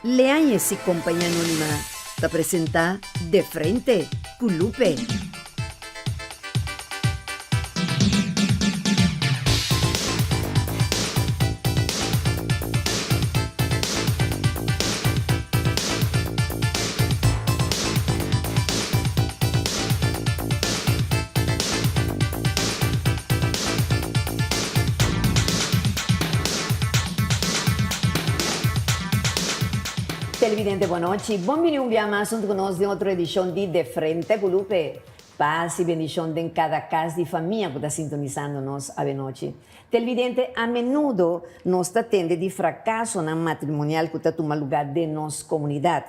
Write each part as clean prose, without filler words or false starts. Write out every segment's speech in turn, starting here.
Leañez y Compañía Anónima ta presenta De Frente cu Lupe. Televidente bon nochi, bon bini un bia mas hunto cu nos den otro edicion di De Frente cu Lupe. Paz y bendicion den cada cas di famia cu ta sintonisando nos avenochi. Televidente, a menudo nos ta tende di fracasonan matrimonial cu ta tuma lugar den nos comunidad.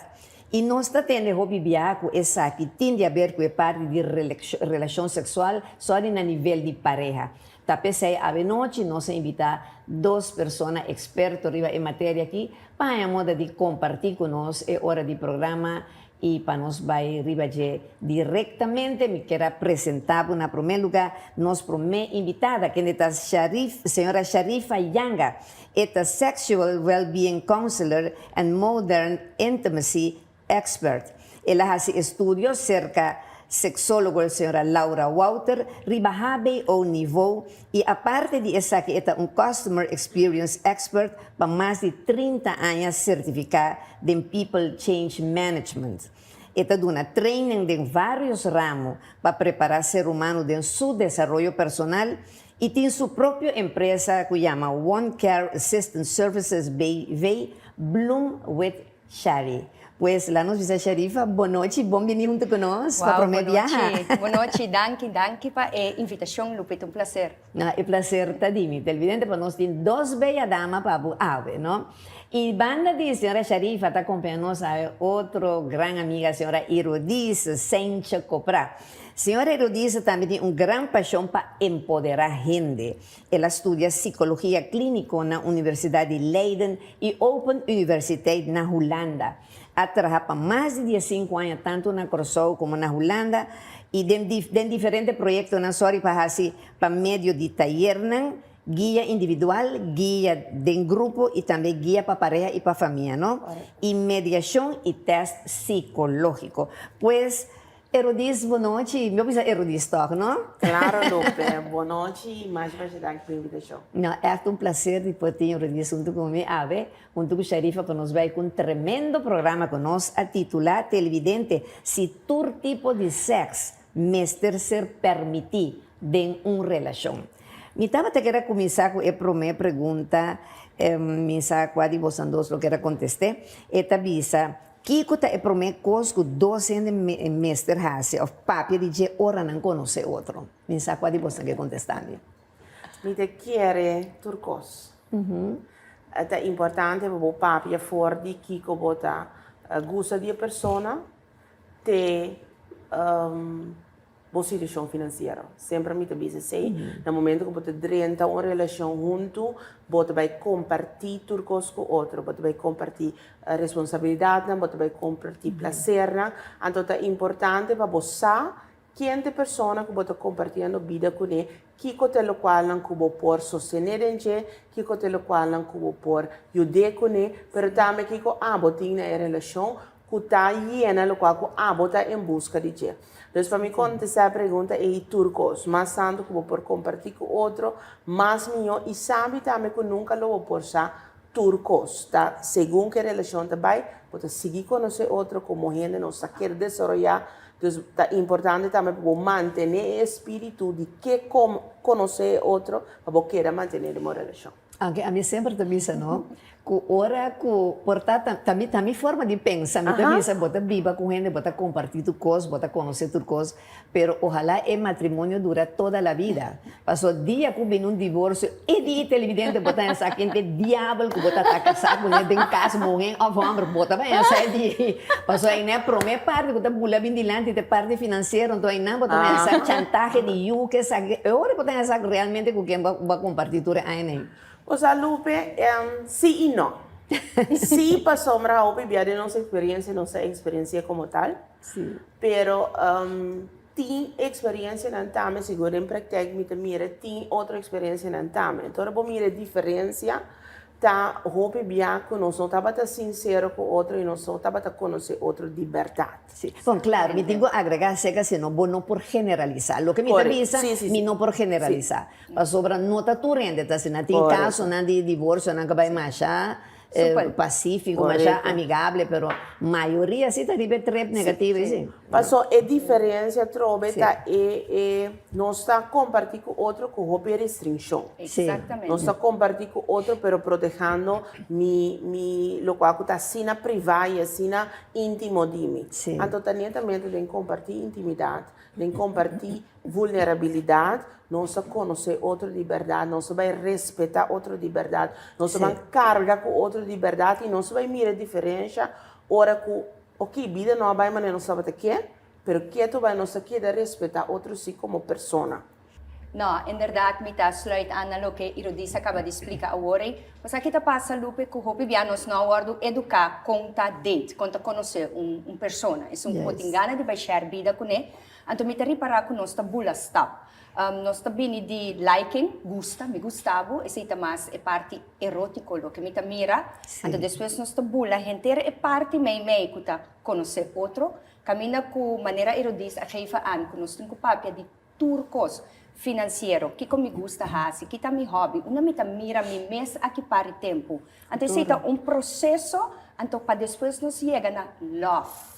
Y nos ta tende hopi bia cu esaki tin di haber cu e parti di relacion sexual, sorry na nivel di pareha. Ta p'esey avenochi nos a invita dos persona experto riba e materia aki pa haña moda di comparti cu nos e ora di programa y pa nos bay riba dje directamente. Mi kier a presenta bo na prome lugar nos prome invitada kende ta Sharif, señora Sharifa Yanga. E ta Sexual Wellbeing Counselor and Modern Intimacy Expert. El a hasi estudio serka sexólogo señora Laura Wouter riba hbo nivo y aparte di esaki e ta un Customer Experience Expert pa mas di 30 aña certifica den People Change Management. E ta duna training den varios ramo pa prepara ser humano den su desaroyo personal y tin su propio empresa cu yama One Care Assistance Services BV, Bloom with Shari. Pues la nos bisa Sharifa, bon nochi, bon bini hunto cu nos pa Wow, prome bon biaha. nochi, bon nochi, danki, danki pa e invitacion, Lupita, un placer. No, e placer ta di mi. Televidente, pa nos tin dos bella dama pa bo awe, no? Y banda di señora Sharifa ta acompaña nos awe otro gran amiga, señora Irudis Sencha Copra. Señora Erudisa tambe tin un gran pashon pa empoderá hende. El a studia Psicologia Clínico na Universidad di Leiden y Open Universiteit na Hulanda. A traha pa mas di diesinku aña tantu na Kòrsou komo na Hulanda y den den diferente proyektonan sòri pa hasi pa medio di tayernan, guia individual, guia den grupo y tambe guia pa pareha y pa famia, no? Y mediashon y tèst psikológiko. Pues Erudis bonochi, mi a bisa Erudis tòg, no? Claro Lupe, bonochi y masha masha danki pa invitacion. No, ègt un placer di por tin Erudis huntu cu mi awe, huntu cu Sharifa pa nos bai cu un tremendo programa cu nos a titula Televidente, si tur tipo di sèks mester ser permiti den un relacion. Mi tabata kier a cuminsa cu e prome pregunta, mi sa cua di bosan dos lo kier a conteste, e ta bisa, Kiko ta e promé kos ku dos hende mester hasi òf papia di dje ora nan konosé otro? Mi sa kua di bos nan ke kontestá mi. Mi ta kere tur kos. Ta importante pa bo papia for di kiko bo ta gusta di e persona te bo situashon finansiero. Semper mi ta bisa esei, na momento ku bo ta drenta un relashon huntu, bo ta bai kompartí tur kos ku otro, bo ta bai kompartí responsabilidatnan, bo ta bai kompartí plasernan, anto ta importante pa bo sa ken ta e persona ku bo ta kompartiendo bida kuné, kiko ta e lokualnan ku bo por sostené den dje, kiko ta e lokualnan ku bo por yud'é kuné, pero tambe kiko abo tin na e relashon ku ta yena lokual ku abo ta en buska di dje. Dus pa mi kontestá e pregunta ei tur kos. Mas tantu ku bo por kompartí ku otro, mas mihó i sabi tambe ku nunka lo bo por sa tur kos. Ta segun ku e relashon ta bai, bo ta sigui konosé otro komo hende, nos ta kere desaroyá. Dus ta importante tambe pa bo mantené e espíritu di ke konosé e otro pa bo keda mantené den bo relashon. Aunke ami semper ta bisa no, ku ora ku por ta ta mi ta mi forma di pensa, mi ta bisa bo ta biba ku hende, bo ta kompartí tur kos, bo ta konosé tur kos, pero ohalá e matrimonio dura toda la vida. Paso dia ku bini un divorsio e di televidente bo ta pensa ken ta e diabel ku bo ta ta kasá kuné den kas, muhé òf hòmber, bo ta pensa e di. Paso einan e promé parti ku ta bula bin dilanti ta e parti finansiero, anto einan bo ta pensa chantahe di yu, kesaki, e ora bo ta pensa realmente ku ken bo a kompartí tur e añanan ei. Osea Lupe, sí i no. Sí pasobra hopi bia den nos eksperensia nos ta eksperensi'é komo tal, pero tin eksperensianan tambe, sigur den praktèk mi ta mira tin otro eksperensianan tambe. Enton ora bo mira e diferensia. Ta hopi bia ku nos no tabata sinsero ku otro i nos no tabata konosé otro di bèrdat. Sí. Bon, klaro, mi tin ku agregá seka si no bo no por generalisá. Loke mi ta bisa, mi no por generalisá. Pasobra no ta tur hende ta asina. Tin kasonan di divorsionan ku bai masha pasífiko, masha amigable, pero mayoria si ta riba e trip negativo esi. Paso e diferensia atrobe ta e e nos ta kompartí ku otro ku hopi restrinshon. Exactamente. Nos ta kompartí ku otro pero protehando mi mi lokual ku ta asina privá i asina íntimo di mi. Anto ta netamente den kompartí intimidat, den kompartí vulnerabilidat, nos ta konosé otro di bèrdat, nos ta bai respetá otro di bèrdat, nos ta ban karga ku otro di bèrdat i nos ta bai mira e diferensha ora ku Ok, bida no a bai manera nos tabata ke, pero ketu bai nos ta keda respetá otro si komo persona. No, inderdaad mi ta sluit aan na loke Irodis a kaba di splika awor ei. Pasobra ki ta pasa, Lupe, ku hopi bia nos no a wòrdu eduká kon ta date, kon ta konosé un un persona. Esun ku bo tin gana di bai share bida kuné. Anto mi ta ripará ku nos ta bula stap. Nos ta bini di liking, gusta, mi gusta bo, esei ta mas e parti erótiko loke mi ta mira. Anto despues nos ta bula henter e parti meimei ku ta konosé otro, kaminda ku manera Erodis a gefa an ku nos tin ku papia di tur kos, finansiero, kiko mi gusta hasi, ki ta mi hòbi, unda mi ta mira mi mes aki par di tempu. Anto esei ta un proseso anto pa despues nos yega na lòf.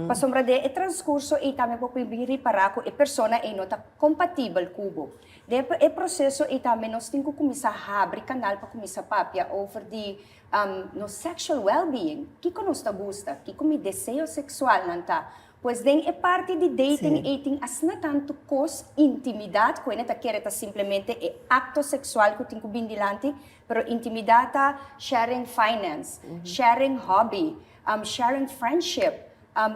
Pasobra den e transcurso ei tambe bo por bin ripara cu e persona ei no ta compatibel cu bo. Den e proceso ei tambe nos tin cu cuminsa habri canal pa cuminsa papia over di nos sexual well-being. Kico nos ta gusta? Kico mi deseo sexualnan ta? Pues den e parti di dating ei tin asina tantu cos, intimidad, cu hende ta kere ta simplemente e acto sexual cu tin cu bin dilanti, pero intimidad ta sharing finance, sharing hobby, Sharing friendship,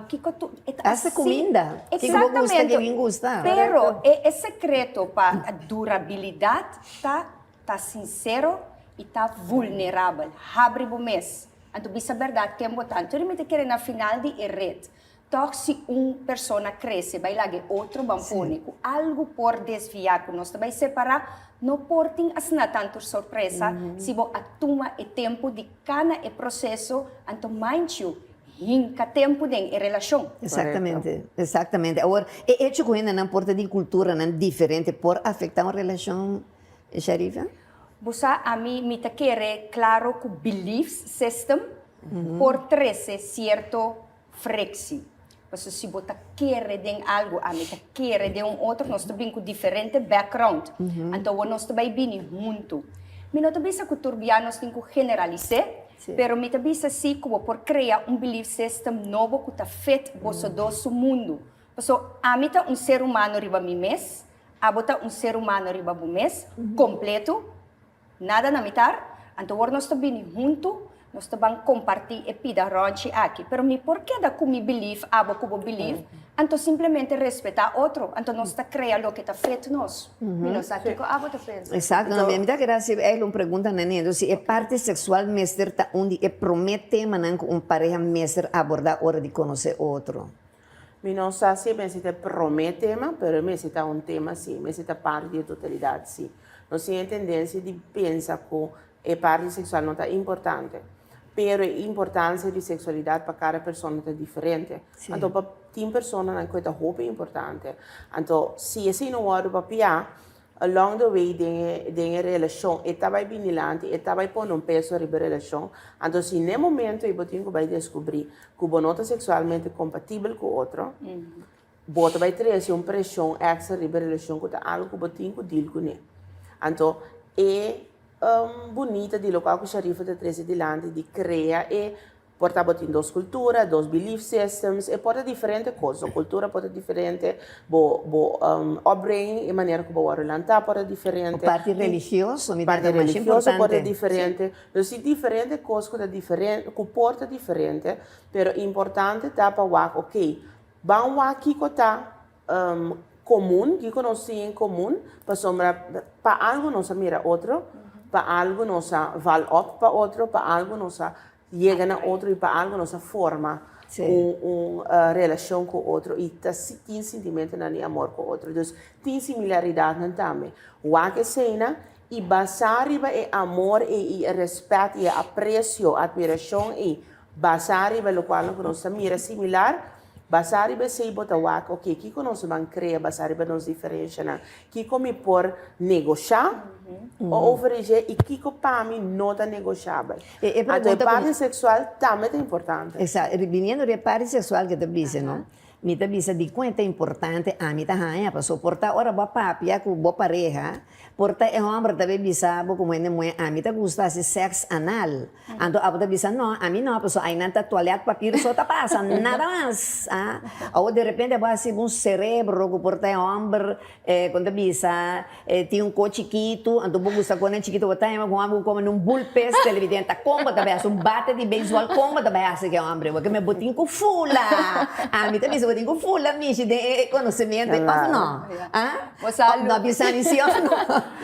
kiko tu, e ta Hasta kuminda. Kiko bo gusta, Exactamente. kiko mi gusta. Pero e e sekreto pa durabilidat ta ta sinsero i ta vulnerabel. Habri bo mes. Anto bisa bèrdat ken bo ta. Anto mi ta kere na final di e ret Tòg si un persona krese bai laga e otro ban pone ku algu por desviá ku nos ta bai separá, no por tin asina tantu sorpresa si bo a tuma e tempu di kana e proseso, anto mind you, hinka tempu den e relashon. Exactamente, exactamente. Awor, e hecho ku hendenan por ta di kulturanan diferente por afektá un relashon, Sharifa? Bo sa, ami mi ta kere klaro ku beliefs system por trese sierto Frictie. Pasobra si bo ta kere den algu, ami ta kere den un otro, nos ta bin ku diferente background. Anto awor nos ta bai bini huntu. Mi no ta bisa ku tur bia nos tin ku generalis'é, pero mi ta bisa si ku bo por krea un belief system nobo ku ta fit boso dos su mundu. Pasobra ami ta un ser humano riba mi mes, abo ta un ser humano riba bo mes, kompleto. Nada na mitar, anto wor nos ta bini huntu, nos ta ban kompartí e pida rònchi aki. Pero mi por keda ku mi belief, abo ku bo belief, anto simplemente respetá otro, anto nos ta krea loke ta fit nos. Mi no sa kiko abo ta pensa. Exacto, no, mi ta kere hasi eigenlijk un pregunta na Nendo, si e parti seksual mester ta un di e promé temanan ku un pareha mester abordá ora di konosé otro. Mi no sa si e mester ta e promé tema, pero e mester ta un tema sí, e mester ta parti di e totalidat sí. Nos tin e tendensia di pensa ku e parti seksual no ta importante, pero e importansia di seksualidat pa kada persona ta diferente. Anto pa tin personanan ku e ta hopi importante. Anto si esei no wòrdu papiá, Along the way den e den e relashon e ta bai bin dilanti, e ta bai pone un peso riba e relashon. Anto si n'e momento ei bo tin ku bai deskubrí ku bo no ta seksualmente kompatibel ku otro, bo ta bai trese un preshon èkstra riba e relashon ku ta algu ku bo tin ku dil kuné. Anto e bunita di lokual ku Sharifa ta trese dilanti di krea e Por ta bo tin dos cultura, dos belief systems, e por ta diferente cos. Bo cultura por ta diferente, bo bo upbringing, e manera cu bo worde lanta por ta diferente. Bo parti religioso, mi ta Parti mas religioso por ta importante. diferente. Entonces tin diferente cos cu ta diferente, cu por ta diferente, pero importante ta pa wak, ok, ban wak kico ta comun, kico nos tin en comun, pasobra pa algo nos a mira otro, pa algo nos a val op pa otro, pa algo nos a yega na otro y pa algo nos a forma un un relacion cu otro y ta tin sentimentonan di amor cu otro. Dus tin similaridadnan tambe. Wak eseinan. I basá riba e amor ei i e rèspèt i e apresio, atmirashon ei, basá riba lokual ku nos ta mira similar, basá riba esei bo ta wak, oke, kiko nos ban krea basá riba nos diferenshanan? Kiko mi por negoshá o over di dje i kiko pa mi no ta negoshabel? E Anto e pregunta ku parti seksual tambe ta importante. Exacto. Biniendo di e parti seksual ke ta bisa, no? Mi ta bisa dikon e ta importante ami ta haña paso por ta ora bo a papia ku bo pareha por ta e hòmber ta bay bisa bo komo hende muhé ami ta gusta hasi sèks anal anto abo ta bisa no ami no paso aynan ta toilet papier so ta pasa nada mas a awor derepente abo a hasi bo un serebro ku por ta e hòmber kon ta bisa tin un ko chikitu anto bo gusta konan chikitu bo ta hema ku hòmber ku kome un bulpes televidente ta kon bo ta bai hasi un bate di beisbòl kon bo ta bai hasi ku e hòmber bo ke bo tin ku fula ami ta bisa bo tin ku fula mishi den e konosementu òf no a òf no a bisa mi si òf no.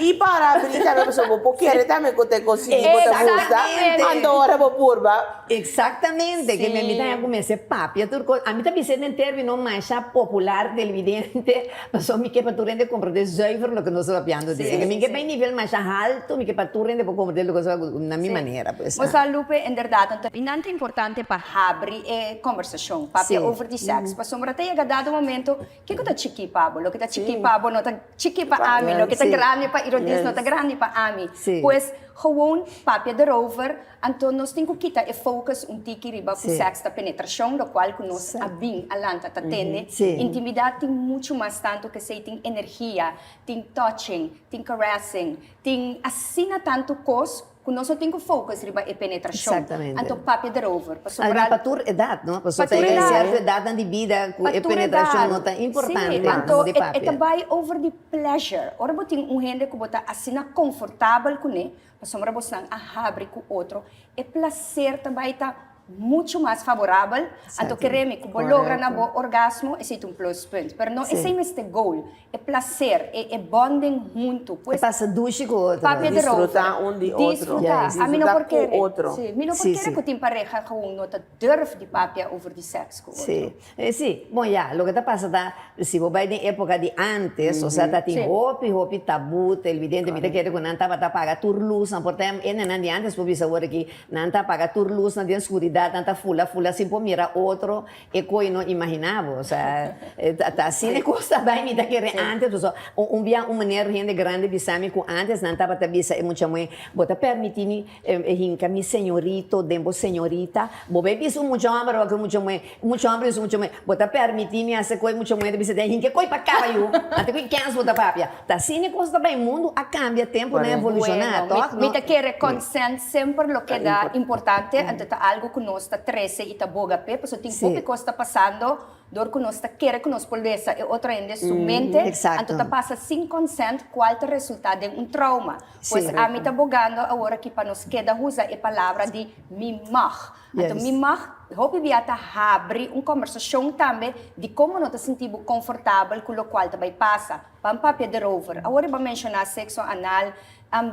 I para abri tambe pasobra bo por kere tambe ku ta e kosigi bo ta gusta anto ora bo purba. Exactamente, ke mi ta kuminsá papia tur kos. Ami ta bisa den término masha popular televidente, pasobra mi ke pa tur hende komprendé zuiver loke nos ta papiando di. Mi ke bai nivel masha haltu, mi ke pa tur hende por komprendé loke nos ta papia na mi manera pues. Bo sa Lupe, inderdat, anto nan ta importante pa habri e kombersashon, papia over di sèks, pasobra ta yega dado momento kiko ta chikí pa bo, loke ta chikí pa bo no ta chikí pa ami, loke ta grandi pa Irodis no ta grandi pa ami. Pues gewoon papia derover. Anto nos tin ku kita e focus un tiki riba ku sèks ta penetrashon, lokual ku nos a bin a lanta ta tende. Intimidat tin muchu mas tantu ku esei, tin energia, tin touching, tin caressing, tin asina tantu kos ku nos no tin ku focus riba e penetrashon. Anto papia derover, pasobra. Algo pa tur edat, no? Pasobra ta e sierto edatnan di bida ku e penetrashon no ta importante. Sí, anto e ta bai over di pleasure. Ora bo tin un hende ku bo ta asina konfortabel kuné, Pasobra bosnan a habri ku otro, e plaser ta bai ta muchu mas faborabel. Anto kere mi ku bo logra na bo orgasmo, esei ta un pluspunt. Pero no esei mester goal, e plaser, e e bonding huntu. Pues, E pasa dushi ku otro. Papia derover. Disfruta un di otro. Disfruta. Ami no Disfruta por ku kere. otro. Si, mi no por kere ku tin pareha gewoon no ta durf di papia over di sèks ku otro. Si. Sí, bon ya, loke ta pasa ta, si bo bai den époka di ántes, osea ta tin hopi, hopi tabú, televidente, mi ta kere ku nan tabata paga tur lusnan, por ta e nenan di ántes por bisa awor aki, nan ta paga tur lusnan den skuridat, nan ta fula fula sin por mira otro, e koe no imaginá bo, osea, ta asina e kos ta bai, mi ta kere ántes, pasobra un bia un meneer hende grandi bisa mi ku ántes nan tabata bisa e mucha muhé, bo ta pèrmití mi E hinka mi señorito den bo señorita. Bo bay bisa un mucha homber o ke un mucha muhe. Un mucha homber bisa un mucha muhe, bo ta permiti mi hasi koe mucha muhe ta bisa den hinka koe pa kaba yu. Ante koe kens bo ta papia. Ta asina e kos ta bay. Mundu a kambia, temponan a evoluciona, Bueno, toch? mi ta kere consent semper lo keda importante, anto ta algo ku nos ta trese i ta boga p'e, pasobra tin hopi kos ta pasando Dor ku nos ta kere ku nos por lesa e otro hende su mente, anto ta pasa sin consent kual ta resulta den un trauma. Pues ami ta bogando awor aki pa nos keda usa e palabra di mi mag. Anto mi mag hopi bia ta habri un kombersashon tambe di kon bo no ta sinti bo konfortabel ku lokual ta bai pasa. Ban papia derover. Awor riba menshoná sekso anal,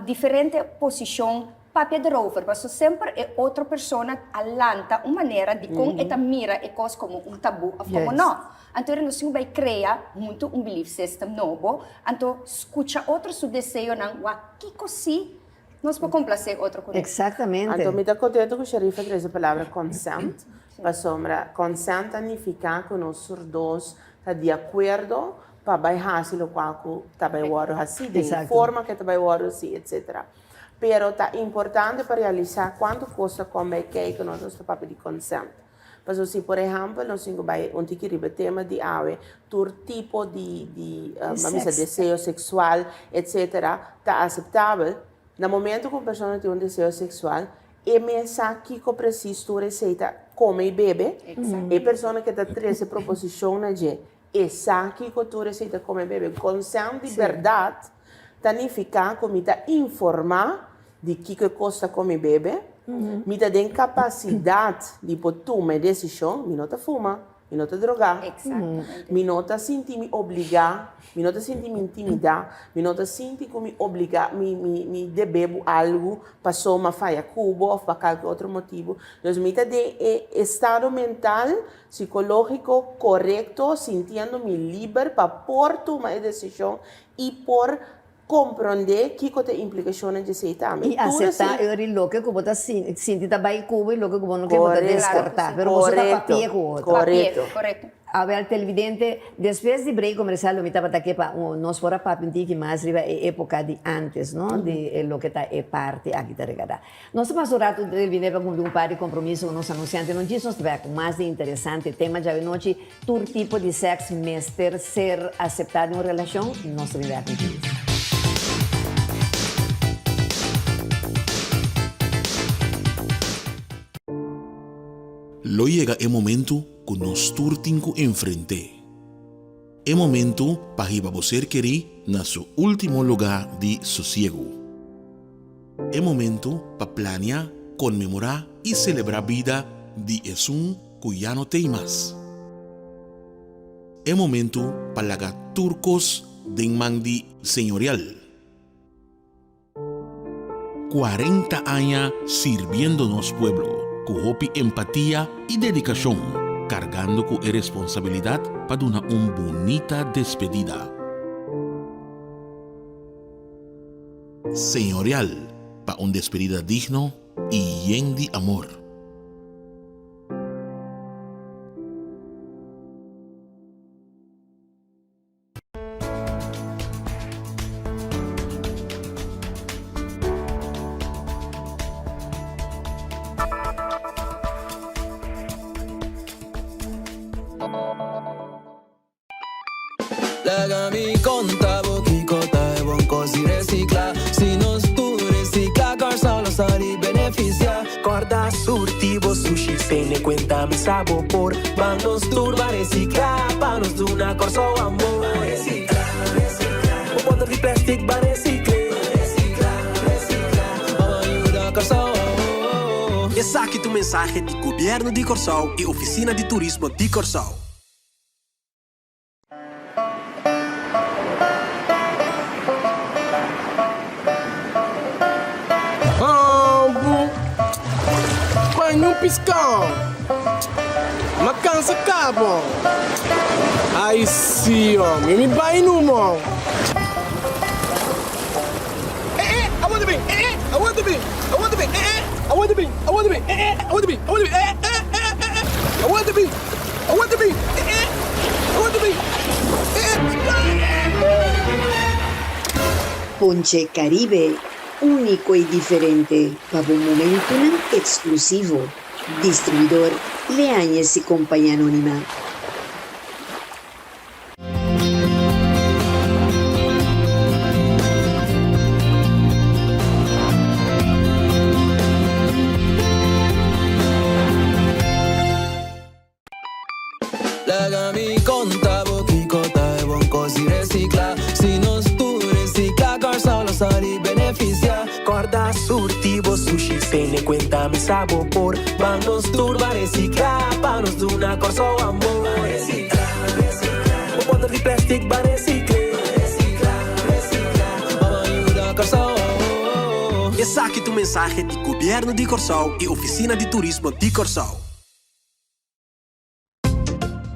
diferente posishon. Papia derover, paso semper e otro persona a lanta un manera di kon e ta mira e kos komo un tabú òf komo nò. Anto nos tin ku bai krea huntu un belief system nobo, anto skucha otro su deseonan wak kiko si nos por komplasé otro kuné. Exactamente. Anto mi ta contento cu Sharifa a trece e palabra consent, pasobra consent ta nifica cu nos tur dos ta di acuerdo pa bai haci locual cu ta bai wordo haci, den e forma cu e ta bai wordo haci, etcetera. Pero ta importante pa realisá kuantu kos ta kon bai kei ku nos ta papia di consent. Pasobra si por ehèmpel nos tin ku bai un tiki riba e tema di awe, tur tipo di di ban bisa deseo seksual etsetera ta aseptabel, na momento ku un persona tin un deseo seksual e mes sa kiko presis tur esei ta kome i bebe, e persona ke ta trese proposishon na dje E sa kiko tur esei ta kome bebe. Consent di bèrdat ta nifiká ku mi ta informá di kiko e kos ta kome bebe, mi ta den kapasidat di por tuma e desishon, mi no ta fuma, mi no ta drogá, mi no ta sinti mi obligá, mi no ta sinti mi intimidá, mi no ta sinti ku mi obligá, mi mi mi debe bo algu paso mi a faya ku bo òf pa kalke otro motibu. Dus mi ta den e estado mental Psicológico corecto, sintiendo mi liber pa por tuma e decision y por Komprondé kiko ta e implikashonnan dje esei tambe. I aseptá e ora i loke ku bo ta sinti ta bai ku bo i loke ku bo no ke bo ta deskartá. Pero boso ta papia ku otro. Korekto. Awel televidente, despues di break komersial lo mi tabata ke pa nos por a papia un tiki mas riba e epoka di antes, no, di e loke ta e parti aki ta regarda. Nos ta pasa un ratu televidente pa kumpli un par di kompromiso ku nos anunsiante. No djis nos ta bek ku mas di interesante tema djawe nochi, Tur tipo di sèks mester ser aseptá den un relashon? Nos ta bin bek ku djis. Lo yega e momentu ku nos tur tin ku enfrent'é. E momentu pa hiba bo ser kerí na su último lugá di sosiegu. E momentu pa plania, konmemorá i selebrá bida di esun ku ya no t'ei mas. E momentu pa laga tur kos den man di Señorial. 40 aña sirbiendo nos pueblo ku hopi empatia i dedikashon, kargando ku e responsabilidat pa duna un bunita despedida. Señorial pa un despedida digno i yen di amor. Laga mi konta bo kiko ta e bon kos di resikla. Si nos tur resikla, Kòrsou lo sali benefisiá. Kòrda surti bo sushi, tene kuenta mi sa bo por. Ban nos tur ban resikla, pa nos duna Kòrsou amor. Ban resikla, resikla. Bo bòter di plèstik ban resikl'é. Ban resikla, resikla. Ban yuda Kòrsou. Esaki ta un mensahe di Gobièrnu di Kòrsou i Ofisina di Turismo di Kòrsou. Algu pa ñun piskao Ma kansa kabo Ai si omi mi bai numo. Eh eh awor ta bin eh eh awor ta bin awor ta bin eh eh awor ta bin awor ta bin eh eh awor ta bin awor ta bin eh eh eh eh eh awor ta bin awor ta bin eh eh awor ta bin eh eh. Ponche Caribe, úniko i diferente pa bo momentunan eksklusivo. Distribuidor Leañez y Compañía Anónima. Laga mi konta bo kiko ta e bon kos di resikla. Si nos tur resikla, Kòrsou lo sali benefisiá. Kòrda surti bo sushi, tene kuenta mi sa bo por. Ban nos tur ban resikla, pa nos duna Kòrsou amor. Ban resikla, resikla. Bo bòter di plèstik ban resikl'é. Ban resikla, resikla. Ban yuda Kòrsou. Esaki ta un mensahe di Gobièrnu di Kòrsou i Ofisina di Turismo di Kòrsou.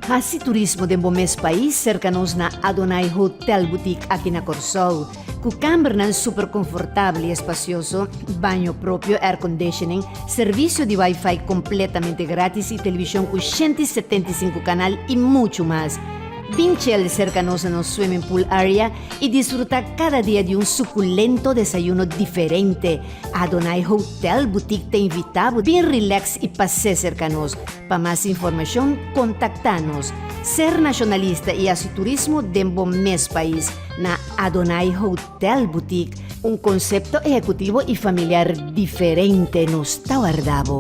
Hasi turismo den bo mes pais serka nos na Adonai Hotel Boutique aki na Kòrsou. Ku kambernan super konfortabel i espasioso, baño propio, air conditioning, servisio di wifi kompletamente gratis i televishon ku 175 kanal i muchu mas. Bin chel serka nos na nos swimming pool area i disfrutá kada dia di un sukulento desayuno diferente. Adonai Hotel Boutique ta invitá bo bin relax i pas'é serka nos. Pa mas informashon kontaktá nos. Ser nashonalista i hasi turismo den bo mes pais na Adonai Hotel Boutique, un konsepto ehekutivo i familiar diferente nos ta warda bo.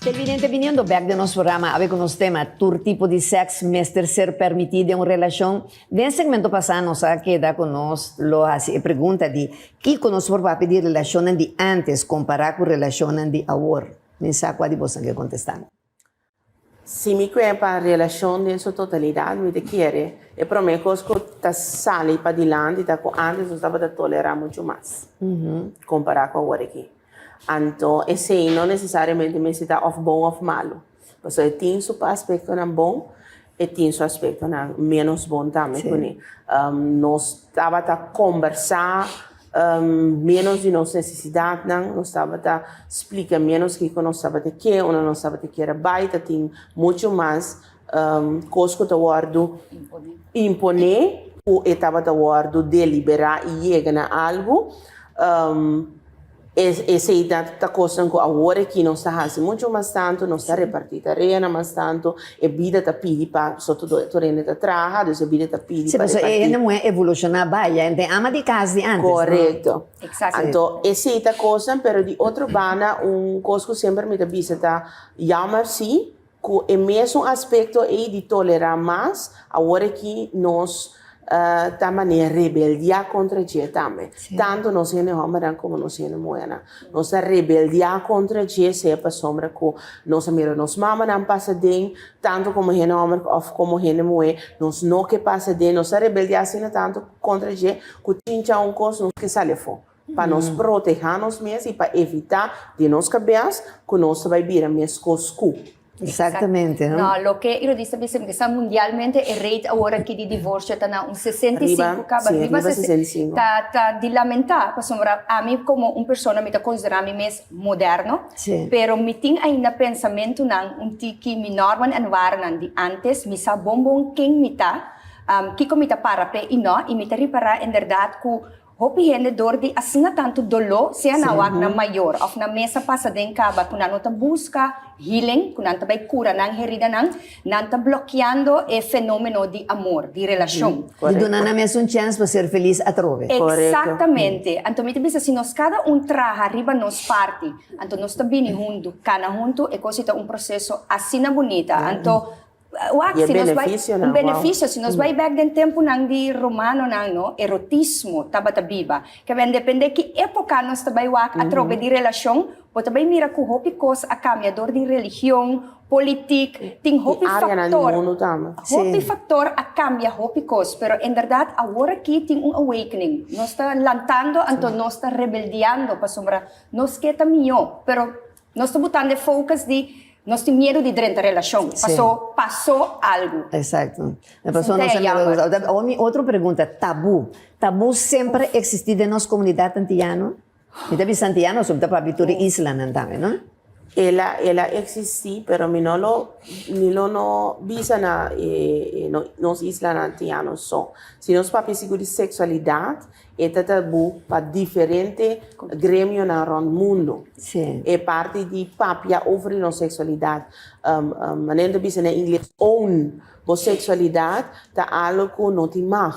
Televidente biniendo bek den nos programa awe ku nos tema Tur tipo di sèks mester ser permití den un relashon? Den segmento pasá nos a keda ku nos lo hasi e pregunta di kiko nos por papia di relashonnan di ántes kompará ku relashonnan di awor. Mi sa kua di bosnan ke kontestá. Si mi kue pa relashon den su totalidat mi ta kere e promé kos ku ta sali padilanti ta ku ántes nos tabata tolerá muchu mas kompará ku awor aki. Anto esei no nesesariamente mester ta òf bon òf malu. Pasobra e tin su aspektonan bon, e tin su aspektonan ménos bon tambe kuné. Nos tabata kombersá ménos di nos nesesidatnan, nos tabata splika ménos kiko nos tabata ke, unda nos tabata kier a bai, ta tin muchu mas kos ku ta wòrdu imponé ku e tabata wòrdu deliberá i yega na algu. Esei ta kosnan ku awor aki nos ta hasi muchu mas tantu, nos ta repartí tareanan mas tantu, e bida ta pidi pa, soto tur hende ta traha, dus e bida ta pidi pa repartí. Sí, pasobra e hende muhé evolushoná bai, ya hende ama di kas di ántes, no? Korekto. Eksakto. Anto esei ta kosnan, pero di otro banda un kos ku semper mi ta bisa ta jammer sí, Ku e mesun aspekto ei di tolerá mas, awor aki nos ta manera rebeldiá kontra dje tambe. Tantu nos hende hòmbernan komo nos hende muhénan. Nos ta rebeldiá kontra dje sea pasobra ku nos a mira nos mamanan pasa den, tantu komo hende hòmber òf komo hende muhé, nos no ke pasa den. Nos ta rebeldiá asina tantu kontra dje ku chincha un kos nos ke sali afó. Pa nos protehá nos mes i pa evitá di nos kabes ku nos ta bai bira meskos ku. Exactamente, no? No, loke Irodis ta bisa, mi sa mundialmente e rate awor aki di divorsio ta na un 65 kaba, Riba, sí, riba 65. Ta, ta di lamentá, pasobra ami komo un persona mi ta konsiderá mi mes moderno, Sí. pero mi tin ainda pensamentunan un tiki mi norman en waardenan di antes, mi sa bon bon ken mi ta, kiko mi ta para p'e i no, i mi ta ripará inderdat ku Hopi hende dor di asina tantu doló, sea nan wak nan mayor òf nan mes a pasa den kaba ku nan no ta buska healing, ku nan ta bai kura nan heridanan, nan ta blokeando e fenómeno di amor, di relashon. Di duna nan mes un chèns pa ser felis atrobe. Eksaktamente. Anto mi ta bisa si nos kada un traha riba nos parti, anto nos ta bini huntu, kana huntu, e kos ei ta un proseso asina bunita. Anto Wak, I e si nos bai, benefisionan, un wow. benefisio, si nos bai bek den tempunan di romanonan, no, erotismo tabata biba. Ke ben depende ki epoka nos ta bai wak atrobe di relashon, bo ta bai mira ku hopi kos a kambia dor di religion, politik, tin I hopi áreanan di faktor, mundu tambe. hopi faktor a kambia hopi kos, pero inderdat awor aki tin un awakening. Nos ta lantando, anto nos ta rebeldiando pasobra nos ke ta mihó, pero Nos ta botando e focus di nos tin miedu di drenta relacion, paso paso algu. Exacto. E paso nos a mira. Awor mi otro pregunta, tabu. Tabu semper a existi den nos comunidad antiyano? Mi ta bisa antiyano pasobra mi ta papia tur e islanan tambe, no? El a el a existi, pero mi no lo mi lo no bisa na e nos islanan antiyano so. Si nos papia sigur di sexualidad, E ta tabú pa diferente gremionan rònt mundu. E parti di papia over di nos seksualidat, manera nan ta bisa na ingles, own bo seksualidat ta algu ku no tin mag,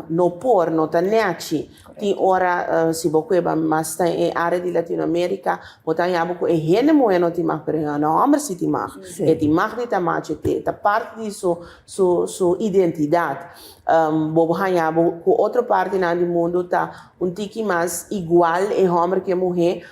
no por, no ta nèchi. Tin ora si bo kueba mas ta e área di Latinoamérika, bo ta haña bo ku e hende muhé no tin mag, pero e hende hòmber si tin mag. E tin mag di ta macho, e ta parti di su identidat. Bo por haña bo ku otro partinan di mundu ta un tiki mas igual e hòmber ku e muhé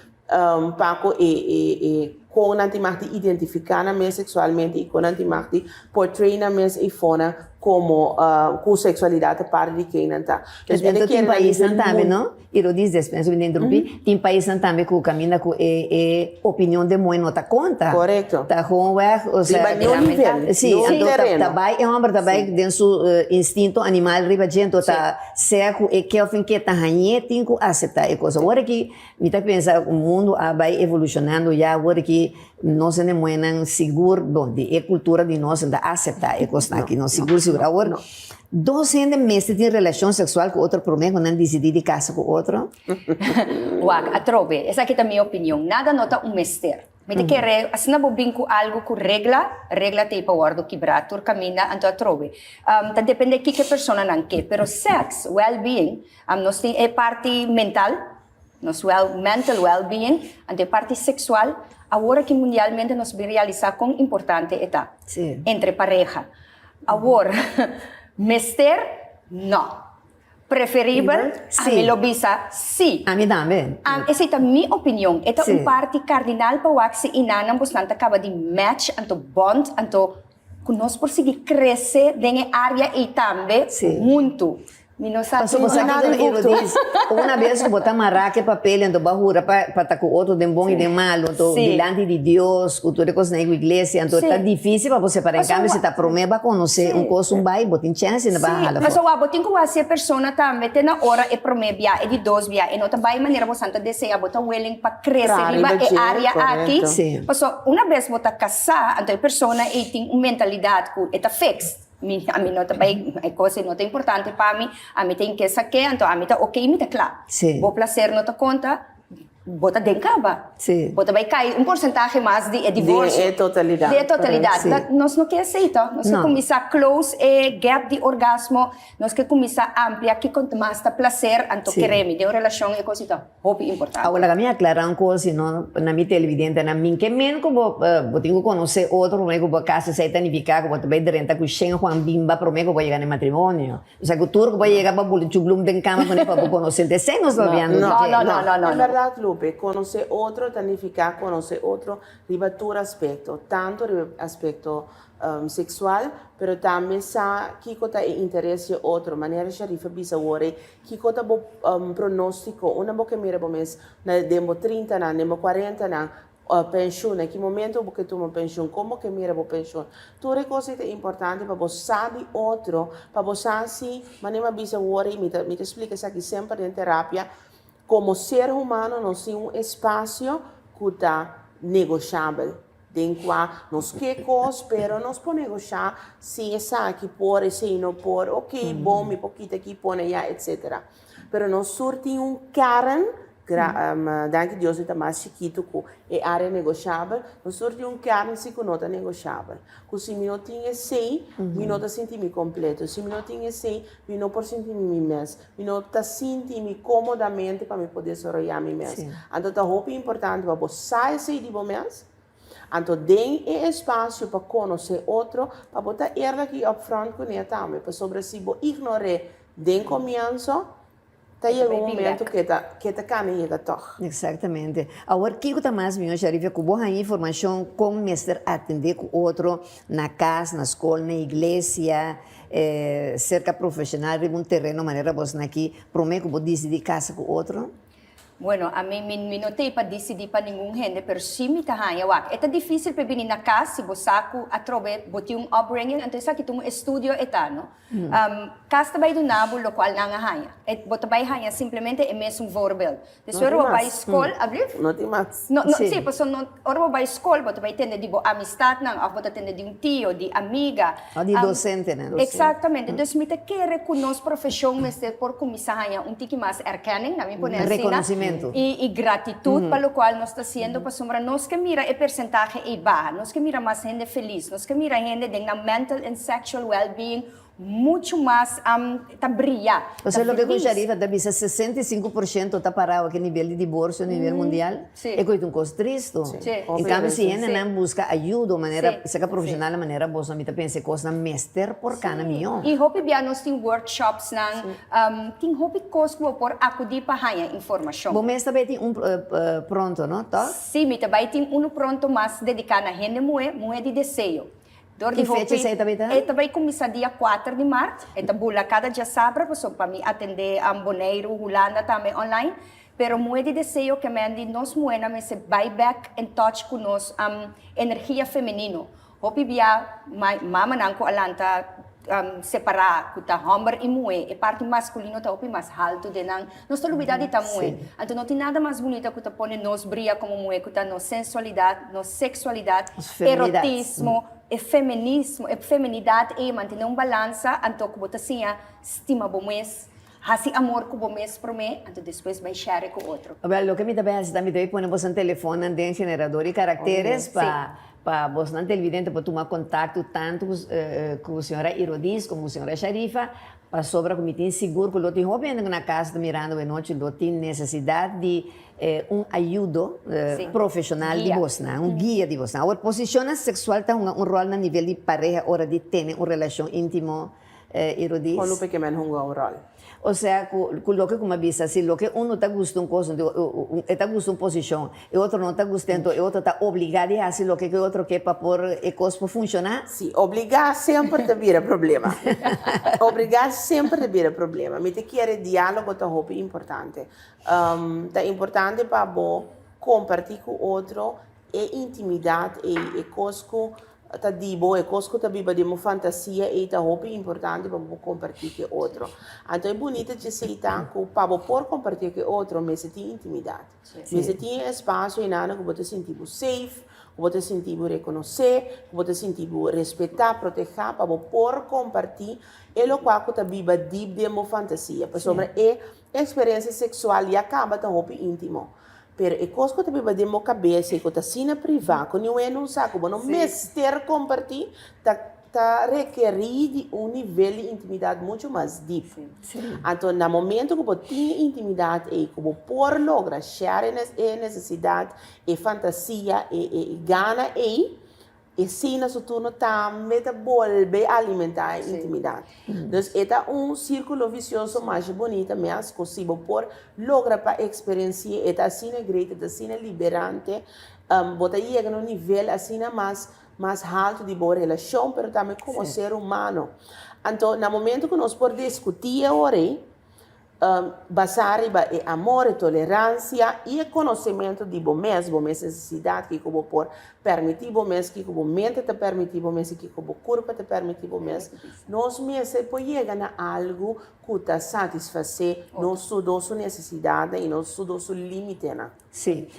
pa ku e e kon nan tin mag di identifiká nan mes seksualmente i kon nan tin mag di portray nan mes eifonan komo ku seksualidat ta parti di ken nan ta. Pues mi ta kere na nivel tambe no? I lo dis despues mi ta interrumpí. Tin paisnan tambe ku kaminda ku e e opinion den muhé no ta konta. Korekto. Ta gewoon weg, o sea. Riba niun nivel, Sí, niun anto ta tereno. ta bai e hòmber ta bai den su instinto animal riba dje, anto ta sea ku e ke òf en ke ta hañ'é tin ku aseptá e kos. Awor aki mi ta pensa ku mundu a bai evolushonando ya, awor aki nos hende muhénan sigur, bon, di e kultura di nos ta aseptá e kosnan aki, no, sigur sigur. Awor. Dos hende mester tin relashon seksual ku otro promé ku nan disidí di kasa ku otro? Wak, atrobe, esaki ta mi opinion, nada no ta un mester. Mi ta kere asina bo bin ku algu ku regla, regla ta ei pa wòrdu kibrá tur kaminda, anto atrobe. Ta dependé kiko e personanan ke, pero sèks, well-being, nos tin e parti mental, nos well, mental well-being, anto e parti seksual, awor aki mundialmente nos bin realisá kon importante e ta entre pareha. Awor, mester? No. Preferibel? Ami lo bisa sí. Ami tambe. Esei ta mi opinion. E ta un parti kardinal pa wak si inanan bosnan ta kaba di match anto bond anto ku nos por sigui krese den e área ei tambe huntu. Mi no sa Pasobra bo sa Nada kiko di Ero bukto. dis, una bes ku bo ta mará ku e papel anto bo a hura pa pa ta ku otro den bon i den malu, anto dilanti di Dios ku tur e kosnan ei ku iglesia, anto ta difísil pa bo separá. En kambio si ta promé bo a konosé un kos un bai, bo tin chèns i no bo a hala for. Pasobra bo tin ku hasi e persona tambe te na ora e promé bia, e di dos bia, e no ta bai manera bo san ta deseá, bo ta willing pa krese Traha riba riba e dje, área aki. korekto. Pasobra una bes bo ta kasá, anto e persona ei tin un mentalidat ku e ta fixed. Mi, ami no ta bai, e kos ei no ta importante pa mi, ami ta in ke sa ke, anto ami ta oké, mi ta kla. Sí. Bo plaser no ta konta, bo ta den kaba. Sí. Bo ta bai kai un porsentahe mas di e divorsio. Di e totalidat. Di e totalidat. Sí. Ta, nos no ke esei to. Nos ke No. kuminsá close e gap di orgasmo, nos ke kuminsá amplia kiko mas ta plaser, anto Sí. kere mi den un relashon e kos ei ta hopi importante. Awor laga mi aklará un kos, si no na mi televidentenan, min ke men ku bo bo tin ku konosé otro promé ku bo kasa, esei ta nifiká ku bo ta bai drenta ku shen Juan Bimba promé ku bo yega na e matrimonio. Osea ku tur ku bo yega bo buli chublum den kama kuné pa bo konosé. Enton esei nos ta papiando di No, dje. No, no, no, no, En no. bèrdat, Lupe, konosé otro ta nifiká konosé otro riba tur aspekto, tantu riba e aspekto seksual, pero tambe sa kiko ta e interes di e otro. Manera Sharifa bisa awor ei, Kiko ta bo pronóstiko? Unda bo ke mira bo mes na den bo trintanan, den bo kuarentanan, penshun? Na ki momento bo ke tuma penshun? Kon bo ke mira bo penshun? Tur e kos ei ta importante pa bo sa di otro, pa bo sa si, manera mi a bisa awor i mi ta mi ta splika esaki semper den terapia, komo ser humano nos tin un espasio ku ta negoshabel. Den kua nos ke kos, pero nos por negoshá si esaki por, esei no por, ok, bon, mi por kita aki, pone allá, etcetera. Pero nos sur tin un kern, gra, danki Dios e ta mas chikitu ku e área negoshabel, nos sur tin un kern si ku no ta negoshabel. Ku si mi no tin esei, mi no ta sinti mi kompleto. Si mi no tin esei, mi no por sinti mi mi mes. Mi no ta sinti mi komodamente pa mi por desaroyá mi mes. Anto ta hopi importante pa bo sa esei di bo mes. Anto den e espasio pa konosé otro, pa bo ta eerlijk i upfront kuné tambe. Pasobra si bo ignor'é den komienso, ta yega un momento ku e ta ku e ta kana yega tòg. Exactamente. Awor kiko ta mas mihó, Sharifia, ku bo haña informashon kon mester atendé ku otro na kas, na skol, na iglesia, Serka profesional riba un tereno manera bos na aki prome ku bo disidí kasa ku otro? Bueno, ami mi mi no t'ei pa disidí pa ningun hende, pero si mi ta haña wak. E ta difísil p'e bini na kas si bo sa ku atrobe bo tin un upbringing, anto esaki ta un estudio e ta, no? Kas ta bai duna bo lokual nan a haña. E bo ta bai haña simplemente e mesun voorbeeld. Despues ora bo bai skol, ablief? No tin mas. No, no, sí, pasobra no, ora bo bai skol bo ta bai tende di bo amistatnan òf bo ta tende di un tio, di amiga. Òf di dosentenan. Eksaktamente. Dus mi ta kere ku nos profeshon mester por kuminsá haña un tiki mas erkenning, na mi pone asina. Rekonosementu. I gratitut pa lokual nos ta hasiendo, pasobra nos ke mira e persentahe ei baha, nos ke mira mas hende felis, nos ke mira hende den nan mental and sexual well-being Muchu mas ta bria, ta Pasobra loke ku felis. Sharifa ta bisa, 65% ta pará awor ku e nivel di diborsio a nivel mundial, e koe ta un kos tristu. En kambio si hendenan buska ayudo manera seka profeshonal manera boso, mi ta pensa e kosnan mester por kana mihó. I hopi bia nos tin workshopsnan, tin hopi kos ku bo por akudí pa haña informashon. Bo mes ta bai tin un pronto, no? Tòg? Sí, mi ta bai tin unu pronto mas dediká na hende muhé, muhé di deseo. Dor Ki di fecha hopi, esei ta bita? e ta bai kuminsá dia kuater di mart. E ta bula kada djasabra pasobra pa mi atendé Boneiru, Hulanda tambe online. Pero muhé di deseo ke men di nos muhénan mester bai bèk in touch ku nos energia femenino. Hopi bia mamanan ku a lanta separá ku ta hòmber i muhé, e parti maskulino ta hopi mas haltu den nan. Nos ta lubidá di ta muhé. Anto no tin nada mas bunita ku ta pone nos bria komo muhé ku ta nos sensualidat, nos seksualidat, erotismo, e feminismo, e feminidat ei, mantené un balansa anto ku bo ta siña stima bo mes, hasi amor ku bo mes promé, anto despues bai share ku otro. Wèl, loke mi ta bai hasi ta mi ta bai pone boso telefonnan den generador di karakteres pa Pa bosnan televidente por tuma kontakto tantu ku señora Irodis komo ku señora Sharifa, pasobra ku mi tin sigur ku lo tin hopi hende ku na kas ta mirando e nochi lo tin nesesidat di un ayudo profeshonal di bosnan, un guia di bosnan. Awor, posishonnan seksual ta hunga un ròl na nivel di pareha ora di tene un relashon íntimo. Irodis? Kon Lupe ke men hunga un ròl? Osea ku loke ku mi a bisa, si loke unu ta gusta un kos, e ta gusta un posishon, e otro no ta gusta, enton e otro ta obligá di hasi loke ku e otro ke pa por e kos por funshoná. Sí, obligá semper ta bira problema. Obligá semper ta bira problema. Mi ta kere diálogo ta hopi importante. Ta importante pa bo kompartí ku otro E intimidat ei, e kos ku ta di bo, e kos ku ta biba den bo fantasia ei ta hopi importante pa bo kompartí ku e otro. Anto e bunita djesei ta ku pa bo por kompartí ku e otro mester tin intimidat. Mester tin e espasio einan ku bo ta sinti bo safe, ku bo ta sinti bo rekonosé, ku bo ta sinti bo respetá, protehá pa bo por kompartí e lokual ku ta biba dip den bo fantasia. Pasobra e eksperensia seksual ya kaba ta hopi íntimo. Pero e kos ku ta biba den bo kabesa i ku ta asina privá ku niun hende no sa ku bo no mester kompartí, ta ta rekerí di un nivel di intimidat muchu mas dip. Anto na momento ku bo tin e intimidat ei, ku bo por logra share e nesesidat, e fantasia, e e gana ei, Esei na su turno tambe ta bolbe alimentá e intimidat. Dus e ta un sírkulo visioso masha bunita mes ku si bo por logra pa eksperensi'é e ta asina great, e ta asina liberante, bo ta yega na un nivel asina mas mas haltu di bo relashon pero tambe komo ser humano. Anto na momento ku nos por diskutí e ora ei, Basá riba e amor, e toleransia i e konosementu di bo mes, bo mes nesesidat, kiko bo por permití bo mes, kiko bo mente ta permití bo mes i kiko bo kurpa ta permití bo mes, nos mester por yega na algu ku ta satisfasé nos tur dos su nesesidatnan i nos tur dos su límitenan. Sí.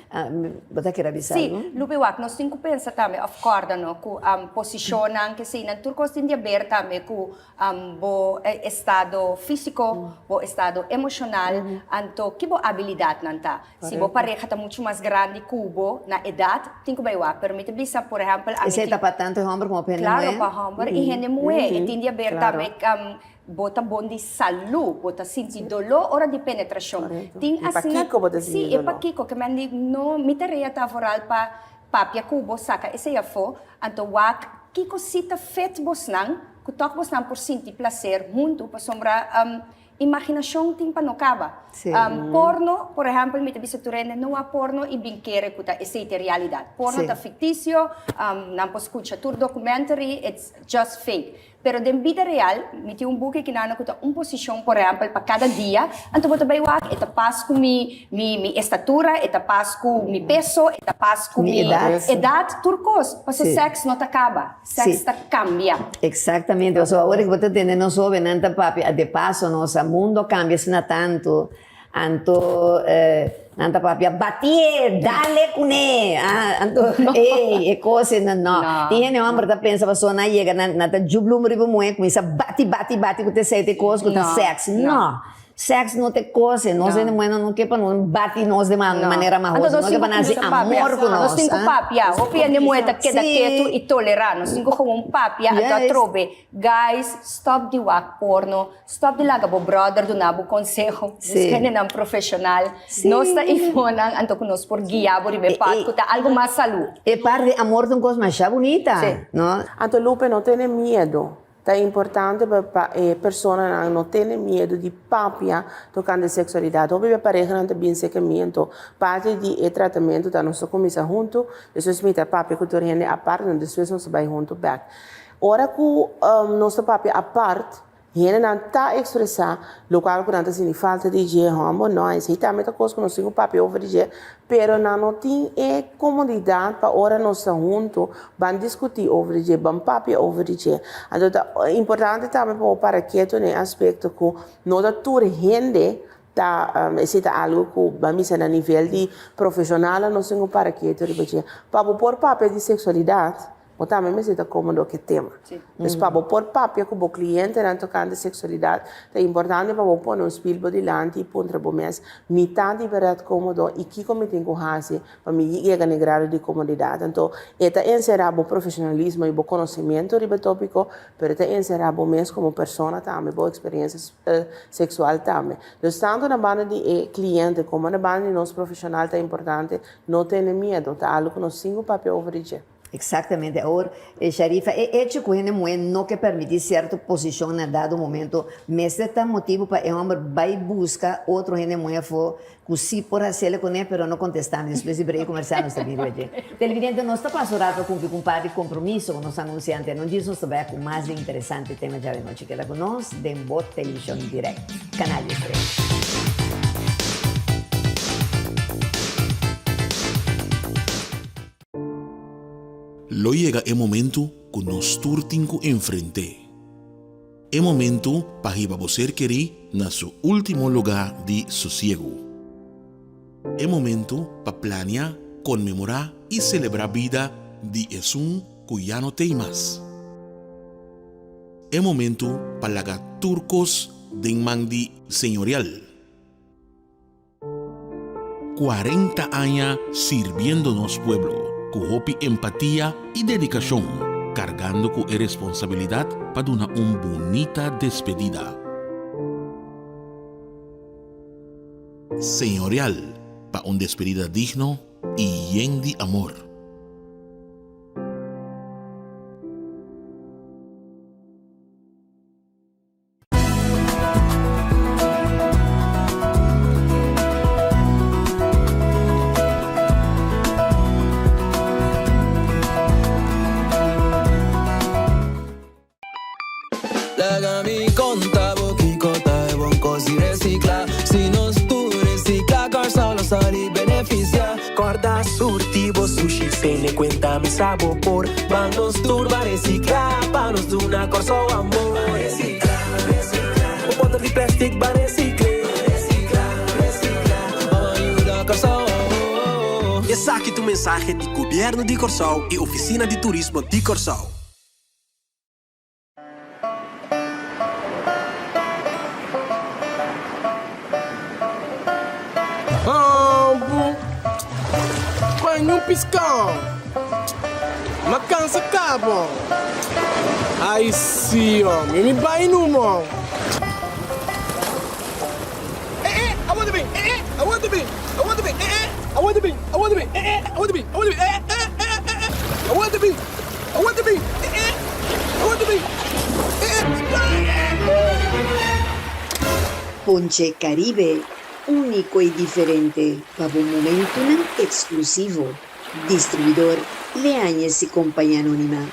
Bo ta kere bisa Sí, algu? Lupe wak, nos tin ku pensa tambe òf kòrda no ku posishonnan keseinan tur kos tin di aber tambe ku bo estado físiko, bo estado emoshonal, anto ki bo abilidatnan ta. Si bo pareha ta muchu mas grandi ku bo na edat, tin ku bai wak. Pero mi ta bisa, por ehèmpel, ami Esei tin. ta pa tantu e hòmber komo pa hende muhé? Klaro, pa hòmber i hende muhé. E tin di aber tambe Bo ta bon di salú, bo ta sinti doló ora di penetrashon. Tin I asina. pakiko bo ta sinti Sí, e doló? pakiko. Ke men di, no, mi tarea ta vooral pa papia ku bo, saka esei afó. Anto wak kiko si ta fet bosnan, ku tòg bosnan por sinti plaser huntu, pasobra imaginashon tin pa no kaba. Porno, por ehèmpel, mi ta bisa tur hende, no wak porno i bin kere ku ta esei ta e realidat. Porno ta fiktisio, nan por skucha tur documentary, it's just fake. Pero den bida real, mi tin un buki kinan ku ta un posishon, por ehèmpel, pa kada dia, anto bo ta bai wak, e ta pas ku mi mi mi estatura, e ta pas ku mi peso, e ta pas ku mi edat, tur kos. Pasobra sèks no ta kaba, sèks ta kambia. Eksaktamente, pasobra awor ku bo ta tende nos hóbennan ta papia, de paso nos a mundo a kambia asina tantu, Anto nan ta papia, Batié, dale kuné! Anto, ey, e kos ei no. Tin hende hòmber ta pensa pasobra nan yega, nan ta djup lum riba muhé, kuminsá bati, bati, bati ku ta esei ta e kos ku ta sèks. No! Sèks no ta e kos ei. Nos hende muhé no ke pa nos bati nos den manera mahoso. Nos ke pa nan hasi amor ku nos. Nos tin ku papia. Hopi hende muhé ta keda ketu i tolerá. Nos tin ku gewoon papia anto atrobe. Guys, stòp di wak porno. Stop di laga bo brother duna bo conseho, busca hendenan profesional. Nos ta ifonan anto cu nos por guia bo riba e pad cu ta algo mas salud. E part di amor ta un cos masha bunita, no? Anto Lupe no tene miedo. Ta importante pa pa e personanan no tene miedo di papia tocante sexualidad. Hopi bia parehanan ta bin seca mi anto parti di e tratamento ta nos ta cuminsa hunto, despues mi ta papia cu tur hende apart anto despues nos ta bay hunto bek. Ora cu nos ta papia apart, Hendenan ta ekspresá lokual ku nan ta sinti falta di dje, hòmber no, esei tambe ta kos ku nos tin ku papia over di dje, pero nan no tin e komodidat pa ora nos ta huntu ban diskutí over di dje, ban papia over di dje. Anto ta importante tambe pa bo para ketu na e aspekto ku no ta tur hende ta, esei ta algu ku ban bisa na nivel di profeshonalnan nos tin ku para ketu riba dje. Pa bo por papia di seksualidat, Bo tambe mester ta komodo ku e tema. Dus pa bo por papia ku bo klientenan tokante seksualidat, ta importante pa bo pone un spil bo dilanti i puntra bo mes, Mi ta di bèrdat komodo i kiko mi tin ku hasi pa mi yega na e grado di komodidat? Anto, e ta enserá bo profeshonalismo i bo konosementu riba e tópiko, pero e ta enserá bo mes komo persona tambe, bo eksperensia seksual tambe. Dus tantu na banda di e kliente komo na banda di nos profeshonal ta importante no tene miedu, ta algu ku nos tin ku papia over di dje. Exactamente. Awor, Sharifa, e hecho cu hende muhe no ke permiti cierto posicion na dado momento mester ta motibo pa e homber bay busca otro hende muhe afo cu si por haciele cune pero no contesta mi. Despues di break comercial nos ta bin riba dje. Televidente, nos ta pasa un rato a cumpli cu un par di compromiso cu nos anunciante. No djis nos ta bay cu mas di interesante tema djawe nochi. Keda cu nos den bo television direct. Canal 13. Lo yega e momentu ku nos tur tin ku enfrent'é. E momentu pa hiba bo ser kerí na su último lugá di sosiegu. E momentu pa plania, konmemorá i selebrá bida di esun ku ya no t'ei mas. E momentu pa laga tur kos den man di Señorial. 40 aña sirbiendo nos pueblo ku hopi empatia i dedikashon, kargando ku e responsabilidat pa duna un bunita despedida. Señorial pa un despedida digno i yen di amor. Laga mi konta bo kiko ta e bon kos di resikla. Si nos tur resikla, Kòrsou lo sali benefisiá. Kòrda surti bo sushi, tene kuenta mi sa bo por. Ban nos tur ban resikla, pa nos duna Kòrsou amor. Resikla, resikla, bo bòter di plèstik ban resikl'é. Resikla, resikla, ban yuda Kòrsou awor. Esaki ta un mensahe di Gobièrnu di Kòrsou i Ofisina di Turismo di Kòrsou. Hambu, Paña un piskon, Ma kansa kaba. Ai si homi, mi bai numa. Eh eh, awor ta bin, eh eh, awor ta bin, awor ta bin, eh eh, awor ta bin, awor ta bin, eh eh, awor ta bin, awor ta bin, eh eh, eh eh, eh eh, awor ta bin. Awor ta bin! Eh eh! Awor ta bin! Eh eh! Ponche Caribe, úniko i diferente pa bo momentunan eksklusivo. Distribuidor Leañez y Compañía Anónima.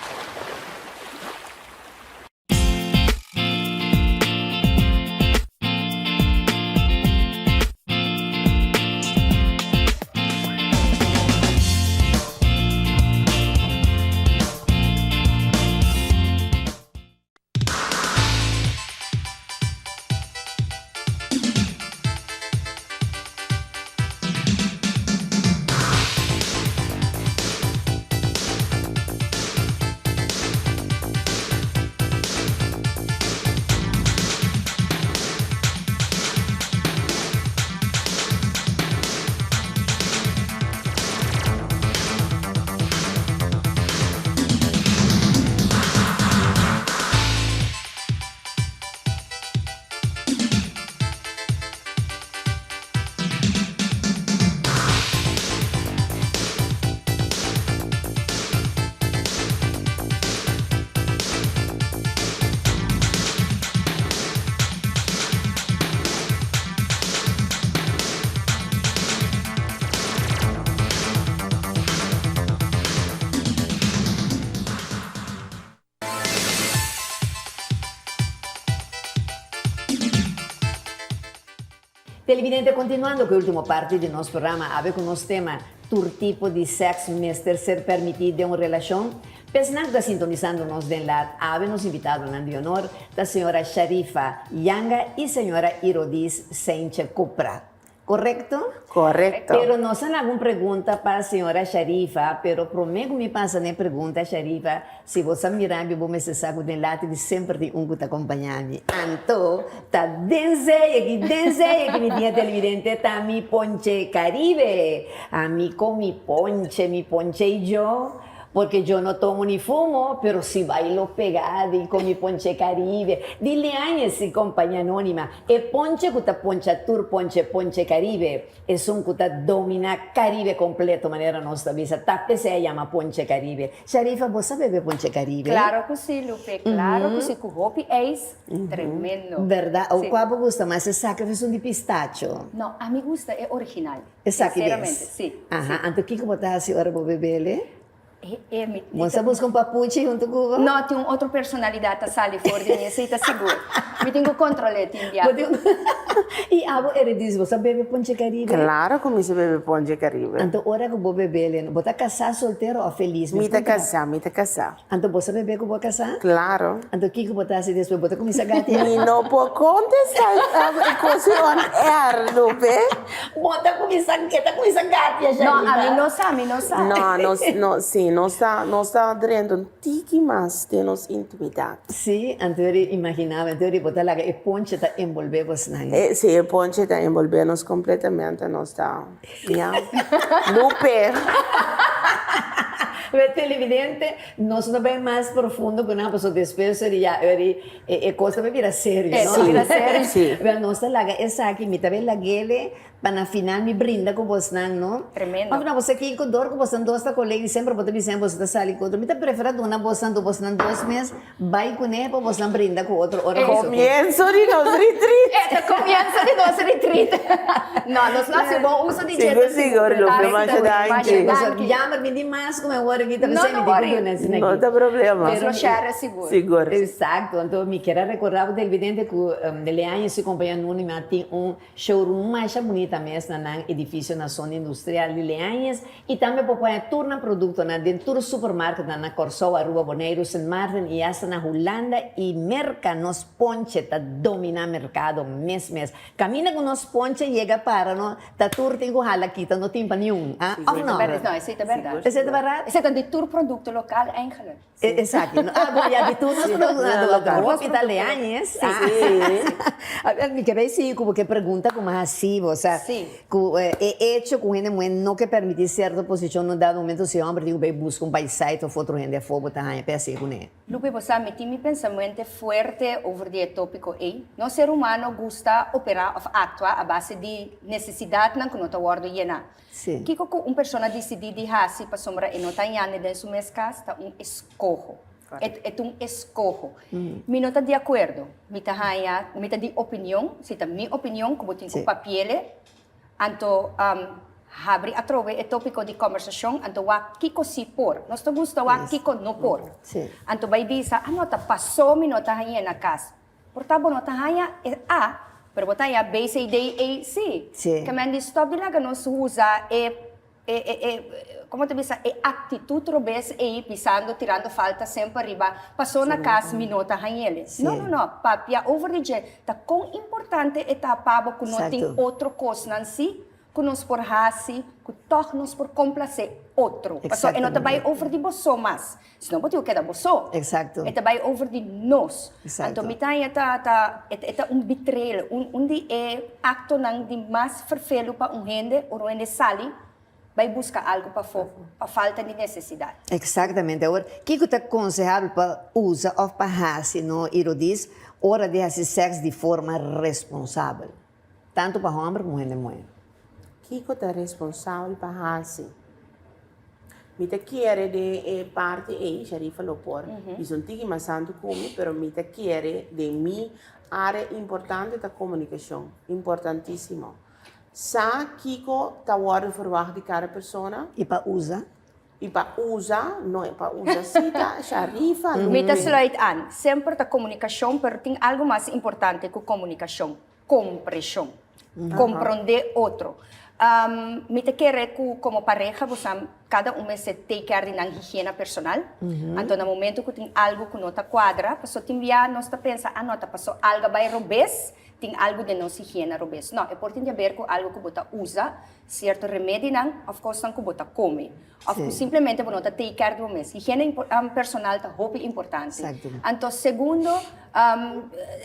Televidente, continuando cu e ultimo parti di nos programa, awe cu nos tema Tur tipo di sex mester ser permiti den un relacion? Pesnan cu ta sintonisando nos den laat, awe nos invitadonan di honor ta señora Sharifa Yanga y señora Irodis Seintje Cupra. Correcto? Correcto. Pero nos a laga un pregunta pa señora Sharifa, pero prome cu mi pasa na e pregunta, Sharifa, si bo sa mira mi bo mester sa cu den lati di semper tin un cu ta acompaña mi. Anto, ta den zey aki, den zey aki mi tin e televidente, ta mi Ponche Caribe. Ami con mi Ponche, mi Ponche y yo. Porque yo no tomo ni fumo, pero si bailo pegadi con mi ponche Caribe. Di Leañez y Compañía Anónima. E ponche cu ta poncha tur ponche, Ponche Caribe. Esun cu ta domina Caribe completo, manera nos ta bisa. Ta p'esey a yama Ponche Caribe. Sharifa, bo sa bebe Ponche Caribe? Claro cu si, Lupe. Claro cu si. Cu hopi ijs. Tremendo. Berdad? O cua bo gusta mas, esaki of esun di pistacho? No, ami gusta e original. Esaki des? Sinceramente, si. Aha, anto kico bo ta haci ora bo bebele? E, e, mi, Bo sa busca un papuchi hunto cu bo? No, tin un otro personalidad ta sali for di mi, esey ta sigur. Mi tin cu control'e tin bia. Bo tin Y abo Eredis, bo sa bebe ponche Caribe? Claro cu mi sa bebe ponche Caribe. Anto ora cu bo bebele, bo ta casá, soltero of feliz? Mi ta casá, mi ta casá. Anto bo sa bebe cu bo a casá? Claro. Anto kico bo ta haci despues? Bo ta cuminsa gatia? Mi no por contesta e cosa on air, Lupe. Bo ta cuminsa, e ta cuminsa gatia, Sharita. No, ami no sa, mi no sa. No, nos, no, si, nos ta, nos ta drenta un tiki mas den nos intimidad. Si, anto eri imagina mi, anto eri bo ta laga e ponche ta enbolbe bosnan. E, si, e ponche ta enbolbe nos completamente, nos ta. Ya. Lupe. Be televidente, nos no bai mas profundo ku nan, pasobra despues ori ya ori e e kos ta bai bira serio, no? Sí, bira serio. Sí. Wel, nos ta laga esaki, mi ta bai lag'ele pa na final mi brinda ku bosnan, no? Tremendo. Òf no, bo sa kiko, dor ku bosnan dos ta kolega i semper bo ta bisa bo ta sali ku otro, mi ta prefera duna bosnan du bosnan dos mes Bai kuné pa bosnan brinda ku otro ora boso tin. Komienso di nos retreat. E ta komienso di nos retreat. No, nos lo hasi bon uso di dje. Sigur sigur Lupe, masha danki. Pasobra jammer mi di mas ku mi awor aki ta pensá mi tin ku duna asina aki. No ta problema. Nos lo share sigur. Sigur. Exacto, anto mi kier a recorda bo televidente ku Leaño su compañía Anónima tin un Showroom masha bunita mes na nan edifisio na zona industrial di Leañez y tambe por pone tur nan productonan den tur supermarketnan na Corsou, Aruba, Boneiru, Sint Maarten y hasta na Hulanda y Merca. Nos ponche ta domina mercado mes mes. Caminda cu nos ponche yega para no ta tur tin cu hala kita no tin pa niun, ah of no? No, esey ta berdad. Esey ta berdad? Esey ta di tur producto local eigenlijk. Esaki no. Ah, bo ya di tur nos productonan ta wak hopi ta Leañez. A ber, mi ke bay sigui ku bo ke pregunta ku mi a hasi bo. Osea, ku e echo ku hende muhé no ke permití sierto posishon na un dado momento si hòmber tin ku bay buska un baisait òf otro hende afó bo ta haña p'e hasié kuné. Lupe, bo sa, mi tin mi pensamente fuerte over di e tópiko ei. Nos ser humano gusta operá òf aktua a base di nesesidatnan ku no ta wòrdu yená. Sí. Kiko ku un persona disidí di hasi pasobra e no ta yande den su mes kas ta un eskoho. E e ta un eskoho. Mi no ta di akuerdo. Mi ta haña, mi ta di opinion, si ta mi opinion ku bo tin ku papiele, anto habri atrobe e tópiko di kòmbersashon, anto wak kiko si por. Nos ta gusta wak kiko no por. Anto bai bisa, ah no, ta pasó mi no ta hañ'é na kas. Por ta bo no ta haña e A, pero bo ta haña B, C, D, E, C. Sí. Ke men di stop di laga nos usa e, e, e, e, komo ta bisa, e aktitut robes ei bisando, tirando falta semper riba paso na kas mi no ta hañ'el. Sí. No, no, no. Papia over di dje ta kon importante e ta pa bo ku no tin otro kosnan si ku nos por hasi ku tòg nos por komplasé otro. Paso e no ta bai over di bo so mas. Si no bo tin ku keda bo so. Exacto. E ta bai over di nos. Exacto. Anto mi ta haña ta ta e ta un betrayal, un un di e aktonan di mas ferfelu pa un hende ora un hende sali bai buska algu pafó pa falta di nesesidat. Exactamente. Awor, kiko ta konsehabel pa usa òf pa hasi no irodis ora di hasi sèks di forma responsabel? Tantu pa hòmber komo hende muhé. Kiko ta responsabel pa hasi? Mi ta kere den e parti ei, Sharifa lo por bisa un tiki mas santu ku mi, pero mi ta kere den mi área importante ta komunikashon, importantísimo. Sa kiko ta wòrdu ferwagt di kada persona. I pa usa. I pa usa, no e pa usa si ta Sharifa. Mi ta sluit aan, semper ta komunikashon, pero tin algu mas importante ku komunikashon. Kompreshon. Komprondé otro. Mi ta kere ku komo pareha bo sa kada un mester take care di nan higiena personal. Anto na momento ku tin algu ku no ta kuadra, paso tin bia nos ta pensa, ah no ta paso algu a bai robes. Tin algu den nos higiena robes. No, e por tin di haber ku algu ku bo ta usa, sierto remedinan òf kosnan ku bo ta kome. Òf ku simplemente bo no ta take care di bo mes. Higiena personal ta hopi importante. Anto segundo,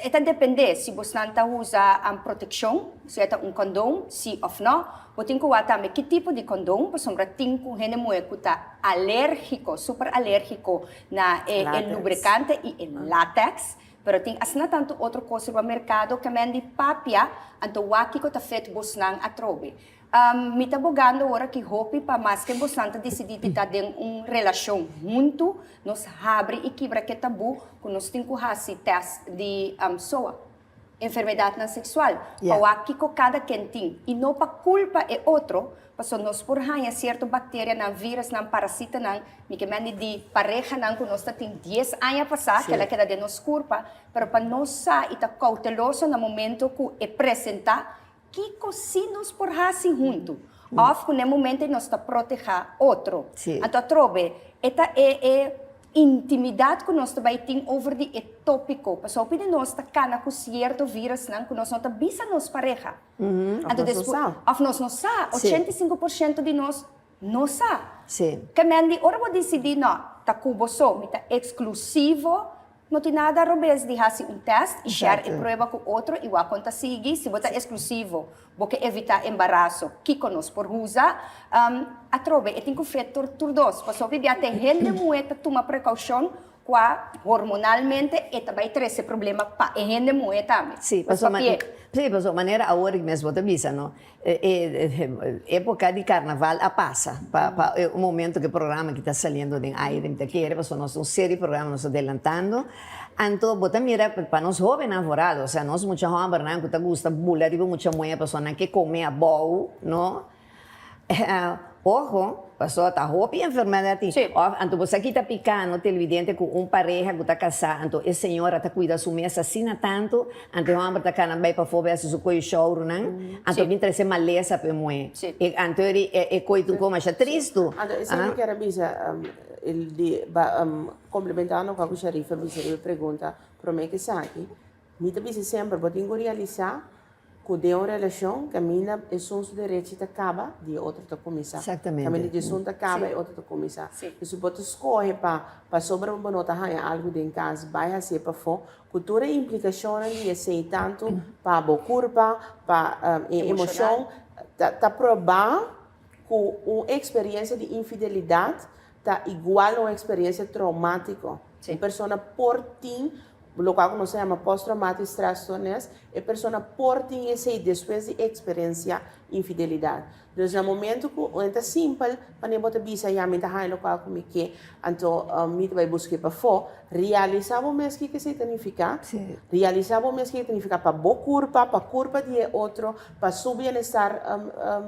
e ta depende si bosnan ta usa protekshon, si e ta un kondon, si òf no. Bo tin ku wak tambe ki tipo di kondon, pasobra tin ku hende muhé ku ta alérgiko, super alérgiko na e lubrikante i e latèks. Pero tin asina tantu otro kos riba merkado ke men di papia, anto wak kiko ta fet bosnan atrobe. Mi ta bogando ora ki hopi pa maske bosnan ta disidí di ta den un relashon huntu, nos habri i kibra ke tabú ku nos tin ku hasi tèst di SOA, enfermedatnan seksual, pa wak kiko kada ken tin i no pa kulpa e otro, Pasobra nos por haña sierto bakterianan, virusnan, parasitanan, mi ke mende di parehanan ku nos ta tin dies aña pasá, ku el a keda den nos kurpa, pero pa nos sa i ta kouteloso na momento ku e presentá, kiko sí nos por hasi huntu? Òf ku na e momento ei nos ta protehá otro. Anto atrobe, e ta e e Intimidat ku nos ta bai tin over di e tópiko, pasobra hopi di nos ta kana ku sierto virusnan ku nos no ta bisa nos pareha. Òf nos no sa. Òf nos no sa. 85 por shento di nos no sa. Ke men di ora bo disidí, no, ta ku bo so, mi ta eksklusivo, no tin nada robes di hasi un tèst i share e prueba ku otro i wak kon ta sigui. Si bo ta eksklusivo, Bo ke evitá embaraso, kiko nos por usa? Atrobe, e tin ku fet tur tur dos, pasobra bia te hende muhé ta tuma prekoushon kua hormonalmente e ta bai trese problema pa e hende muhé tambe. Sí, Pues pasobra papié. sí, pasobra manera awor mes bo ta bisa no, e e epoka di karnaval a pasa pa pa e momento ku e programa aki ta saliendo den aire mi ta kere pasobra nos ta un serie di programa nos ta adelantando. Anto bo ta mira pa nos hobennan vooral, osea nos mucha hombernan ku ta gusta bula riba mucha muhé pasobra nan ke kome abou, no? Ojo, pasobra ta hopi enfermedat tin. Sí. Of anto bo sa kita piká no televidente ku un pareha ku ta kasá anto e señora ta kuida su mes asina tantu, anto e homber ta kana bai pafó bai hasi su koe shourunan, anto Sí. bin trese malesa pa e muhé. Sí. E anto e e koe ta un koe masha tristu. Anto esei mi kier a bisa, el di ba Komplementando kua ku Sharif a bisa riba e pregunta promé ku esaki, mi ta bisa semper bo tin ku realisá ku den un relashon kaminda esun su derechi ta kaba, di e otro ta kuminsá. Kaminda di esun ta kaba, e otro ta kuminsá. Entonces bo ta skohe pa pasobra bo no ta haña algu den kas bai hasié pafó, ku tur e implikashonnan di esei tantu pa bo kurpa, pa e emoshon, ta probá ku un eksperensia di infidelidat ta igual un experiencia traumatico. Un persona por tin locual cu nos ta yama post traumatic stress stoornis, e persona por tin esey despues di experiencia infidelidad. Dus na momento cu e ta simpel wanneer bo ta bisa ya mi ta haña locual cu mi ke, anto mi ta bay busca e pafo, realisa bo mes kiko esey ta nifica, realisa bo mes kiko ta nifica pa bo curpa, pa curpa di e otro, pa su bienestar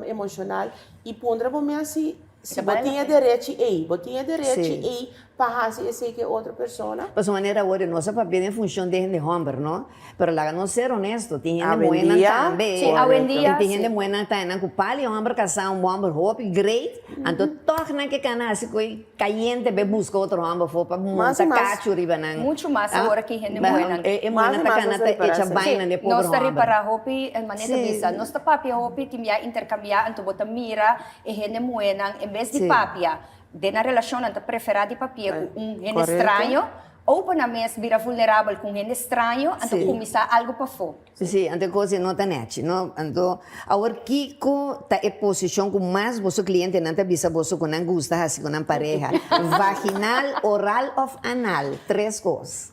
emocional y puntra bo mes si Si bo tin e derechi ei, bo tin e derechi ei pa hasi esei ku e otro persona? Pasobra manera awor nos a papia den funcion di hende homber, no? Pero laga nos ser honesto, tin hende muhernan tambe. Sí, awendia Tin hende muhernan ta nan ku pali homber kasá, un homber hopi great, anto tòg nan ke kana hasi ku kayente bai buska otro homber afó pa monta kachu riba nan. Muchu mas awor ki hende muhernan. E muhernan ta kana ta echa baina den e pober homber. Nos ta ripará hopi, manera ta bisa, nos ta papia hopi, tin bia interkambiá, anto bo ta mira E hende muhénan en bes di papia den nan relashon nan ta preferá di papia ku un hende straño o pa nan mes bira vulnerabel ku un hende straño anto kuminsá algu pafó. Sí, anto e kos ei no ta nèchi, no? Anto awor kiko ta e posishon ku mas boso klientenan ta bisa boso ku nan gusta hasi ku nan pareha? Vaginal, oral òf anal? Tres kos.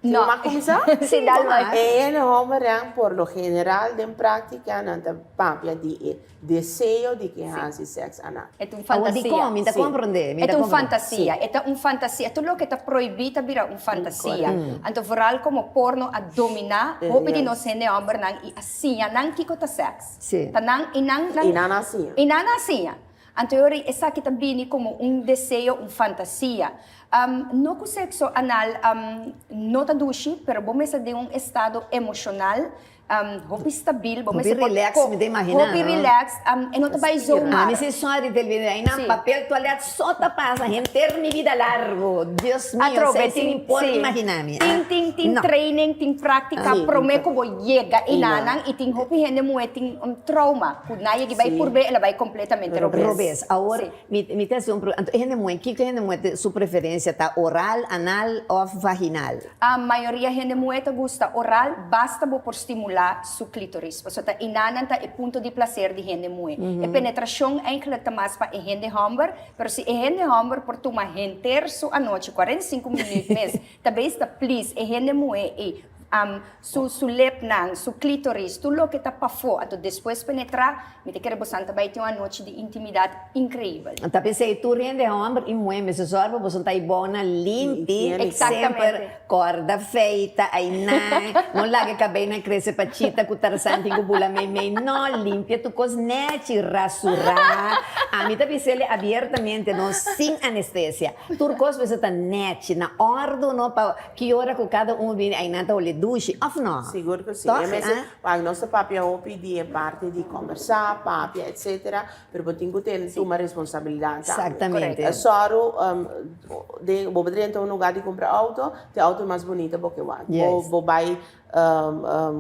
No. Mag kuminsá? Sí, dal maar. E hende hòmbernan por lo general den práktika nan ta papia di e deseo di ke hasi sèks anal. E ta un fantasia. Awor dikon? Mi ta komprondé. E ta un fantasia. E ta un fantasia. Tur loke ta prohibí ta bira un fantasia. Anto vooral komo porno a dominá hopi di nos hende hòmbernan i a siña nan kiko ta sèks. Ta nan i nan. I nan a siña. I nan a siña. Anto e ora esaki ta bini komo un deseo, un fantasia. No ku sekso anal no ta dushi, pero bo mester den un estado emoshonal. Hopi stabil, bo Hopi mester por relax, ko mi ta imagina, hopi no? relax, e no ta bai zomaar. Ami si sorry Delvina, einan Sí. papel toilet so ta pasa henter mi vida largo. Dios mio, Atrobe, esei sin tin, mi por sí. imagina mi. Tin, tin, tin No. training, tin práctica Sí. promé ku bo yega Einan. einanan i tin hopi hende muhé tin un trauma ku nan yega bai Sí. purb'é el a bai completamente robes. Robes. Awor, Sí. mi, mi ta hasi un pre, anto e hende muhé, kiko e hende muhé ta, su preferencia ta oral, anal òf vaginal? A mayoria hende muhé ta gusta oral, basta bo por stimulá su klitoris. Pasobra ta enanan ta e punto di plaser di hende muhé. E penetrashon eigenlijk ta mas pa e hende hòmber, pero si e hende hòmber por tuma henter su anochi, 45 minüt mes, ta beis ta please e hende muhé ei, su su lepnan, su klitoris, tur loke ta pafó, anto despues penetrá, Mi ta kere bosan ta bai tin un anochi di intimidat inkreibel. Ta p'esei tur hende hòmber i muhé mester sòrg pa boso ta ibòna limpi, semper kòrda feita ainan, no laga e kabeinan krese pa chita ku Tarzan tin ku bula meimei, no, limpia tur kos nèchi, rasurá, ami ta bis'el abiertamente no, sin anestesia, tur kos mester ta nèchi, na òrdu no, pa ki ora ku kada un bini ainan ta hole dushi, òf no? Sigur ku si, Tòg, e mester ah? Wak, nos ta papia hopi di e parti di kombersá, papia, etsetera, pero bo tin ku tene tuma responsabilidat tambe. Exactamente. E sòru, den, bo drenta un lugar di kumpra outo, te outo mas bunita bo ke wak. Yes. Bo bai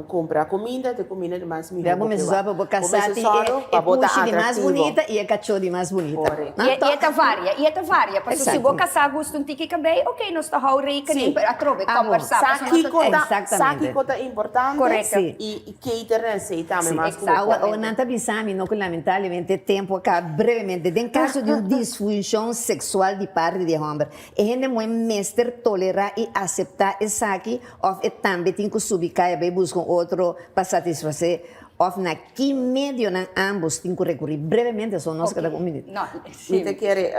kumpra kuminda, te kuminda di mas mihó Bo bo ke mester wak. sòru pa bo Bo kasá mester tin sòru e pa bo ta pushi di mas atractivo. bunita i e kachó di mas bunita. Korekto. No, I e tòg? ta varia, i e ta varia. Pasobra si bo Exacto. kasá gusta un tiki kabei, ok, nos ta hou rekening, Sí. pero atrobe Ah, bo. kombersá, Sa pasobra nos ta kiko ta, sa Exactamente. kiko ta importante Korekto. Sí. i cater na esei tambe Sí. mas ku bo Awa, por. awa nan ta bisa mi no ku lamentablemente tempu a kaba brevemente. Den kaso di un disfunshon seksual di parti di e hòmber, e hende muhé mester tolerá i aseptá esaki òf e tambe tin ku subi kaya bai buska un otro pa satisfasé òf na ki medionan ámbos tin ku rekurí? Brevemente so nos keda ku un minüt. No, Mi ta kere,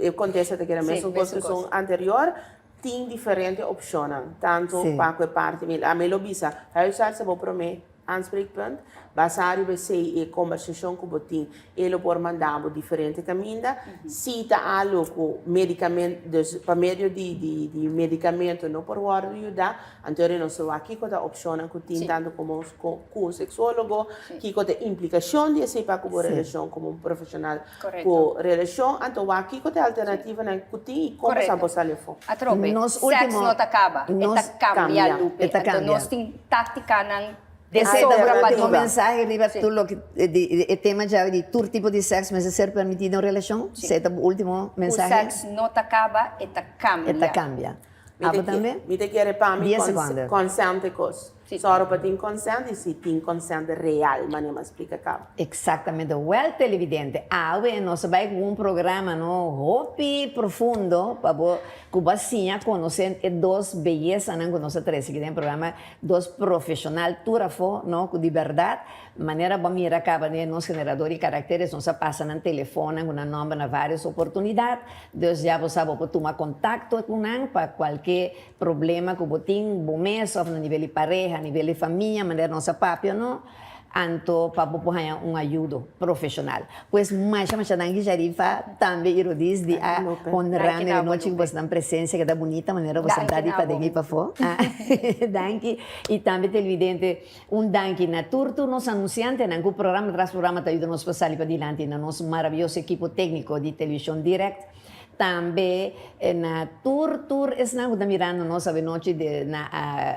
e kontesta ta kere Sí, mesun kos mesun ku esun kos. anterior. Tin diferente opshonnan, tantu Sí. pa ku e parti mi. Ami lo bisa, huisarts ta bo promé aanspreekpunt. Basá riba esei e kombersashon ku bo tin, e lo por manda bo diferente kaminda. Si ta algu ku medikamen, dus pa medio di di di medikamento no por wòrdu yudá, anto ora nos ta wak kiko ta opshonnan ku tin tantu komo ku un seksólogo, kiko ta e implikashon di esei pa ku bo relashon komo un profeshonal Ku relashon anto wak kiko ta e alternativanan ku tin i kon boso a por sali afó? Atrobe, Nos sèks último, no ta kaba, e nos ta kambia, kambia. Lupe. E ta Anto kambia. nos tin táktikanan de Esei ta sobra bo pa último duna. mensahe riba Sí. tur loke di e tema djawe di tur tipo di sèks mester ser permití den un relashon? Esei ta bo último Ku mensahe? sèks no ta kaba, e ta kambia. E ta kambia. Abo tambe? Mi ta kere pa mi Dies sekondo. consent e kos. Sòru pa tin consent i si tin consent real, manera mi a splika kaba. Exactamente. Wel televidente, awe nos a bai cu un programa no hopi profundo pa bo cu bo a siña conoce e dos beyesanan cu nos a trece aki den e programa, dos profesional tur afo no cu di berdad Manera bo a mira caba den nos generador di caracteres nos a pasa nan telefonnan cu nan nomber na varios oportunidad, dus ya bo sa bo por tuma contacto cu nan pa cualke problema cu bo tin bo mes of na nivel di pareha, nivel di famia, manera nos a papia no, anto pa bo por haña un ayudo profesional. Pues masha masha danki Sharifa, tambe Irodis di a honra mi anochi cu bosnan presencia, keda bunita manera bo senta di paden y pafo. Danki y tambe televidente. Un danki na tur tur nos anunciantenan cu programa tras programa ta yuda nos pa sali padilanti, na nos maraviyoso ekipo tecnico di Television Direct, tambe na tur tur esnan cu ta mirando nos avenochi de na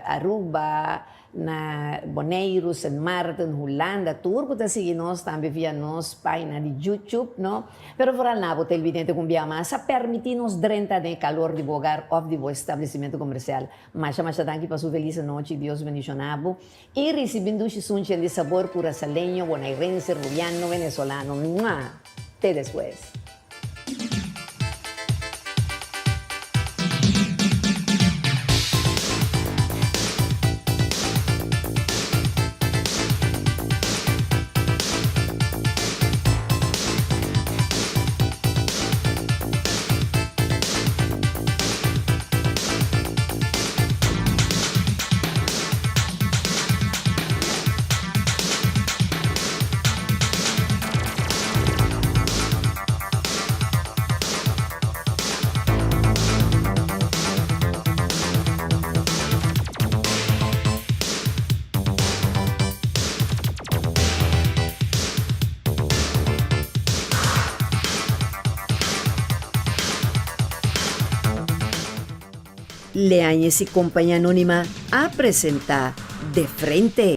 Aruba, na Boneiru, Sint Maarten, Hulanda, tur cu ta sigui nos tambe via nos pagina di YouTube, no? Pero vooral na bo televidente cu un bia mas a permiti nos drenta den e calor di bo hogar of di bo establecimento comercial. Masha masha danki pa su felis anochi Dios bendiciona bo y ricibi un dushi sunchi di sabor curasaleño bonairense rubiano venezolano mua te despues. Leañez y Compañía Anónima a presentá De Frente.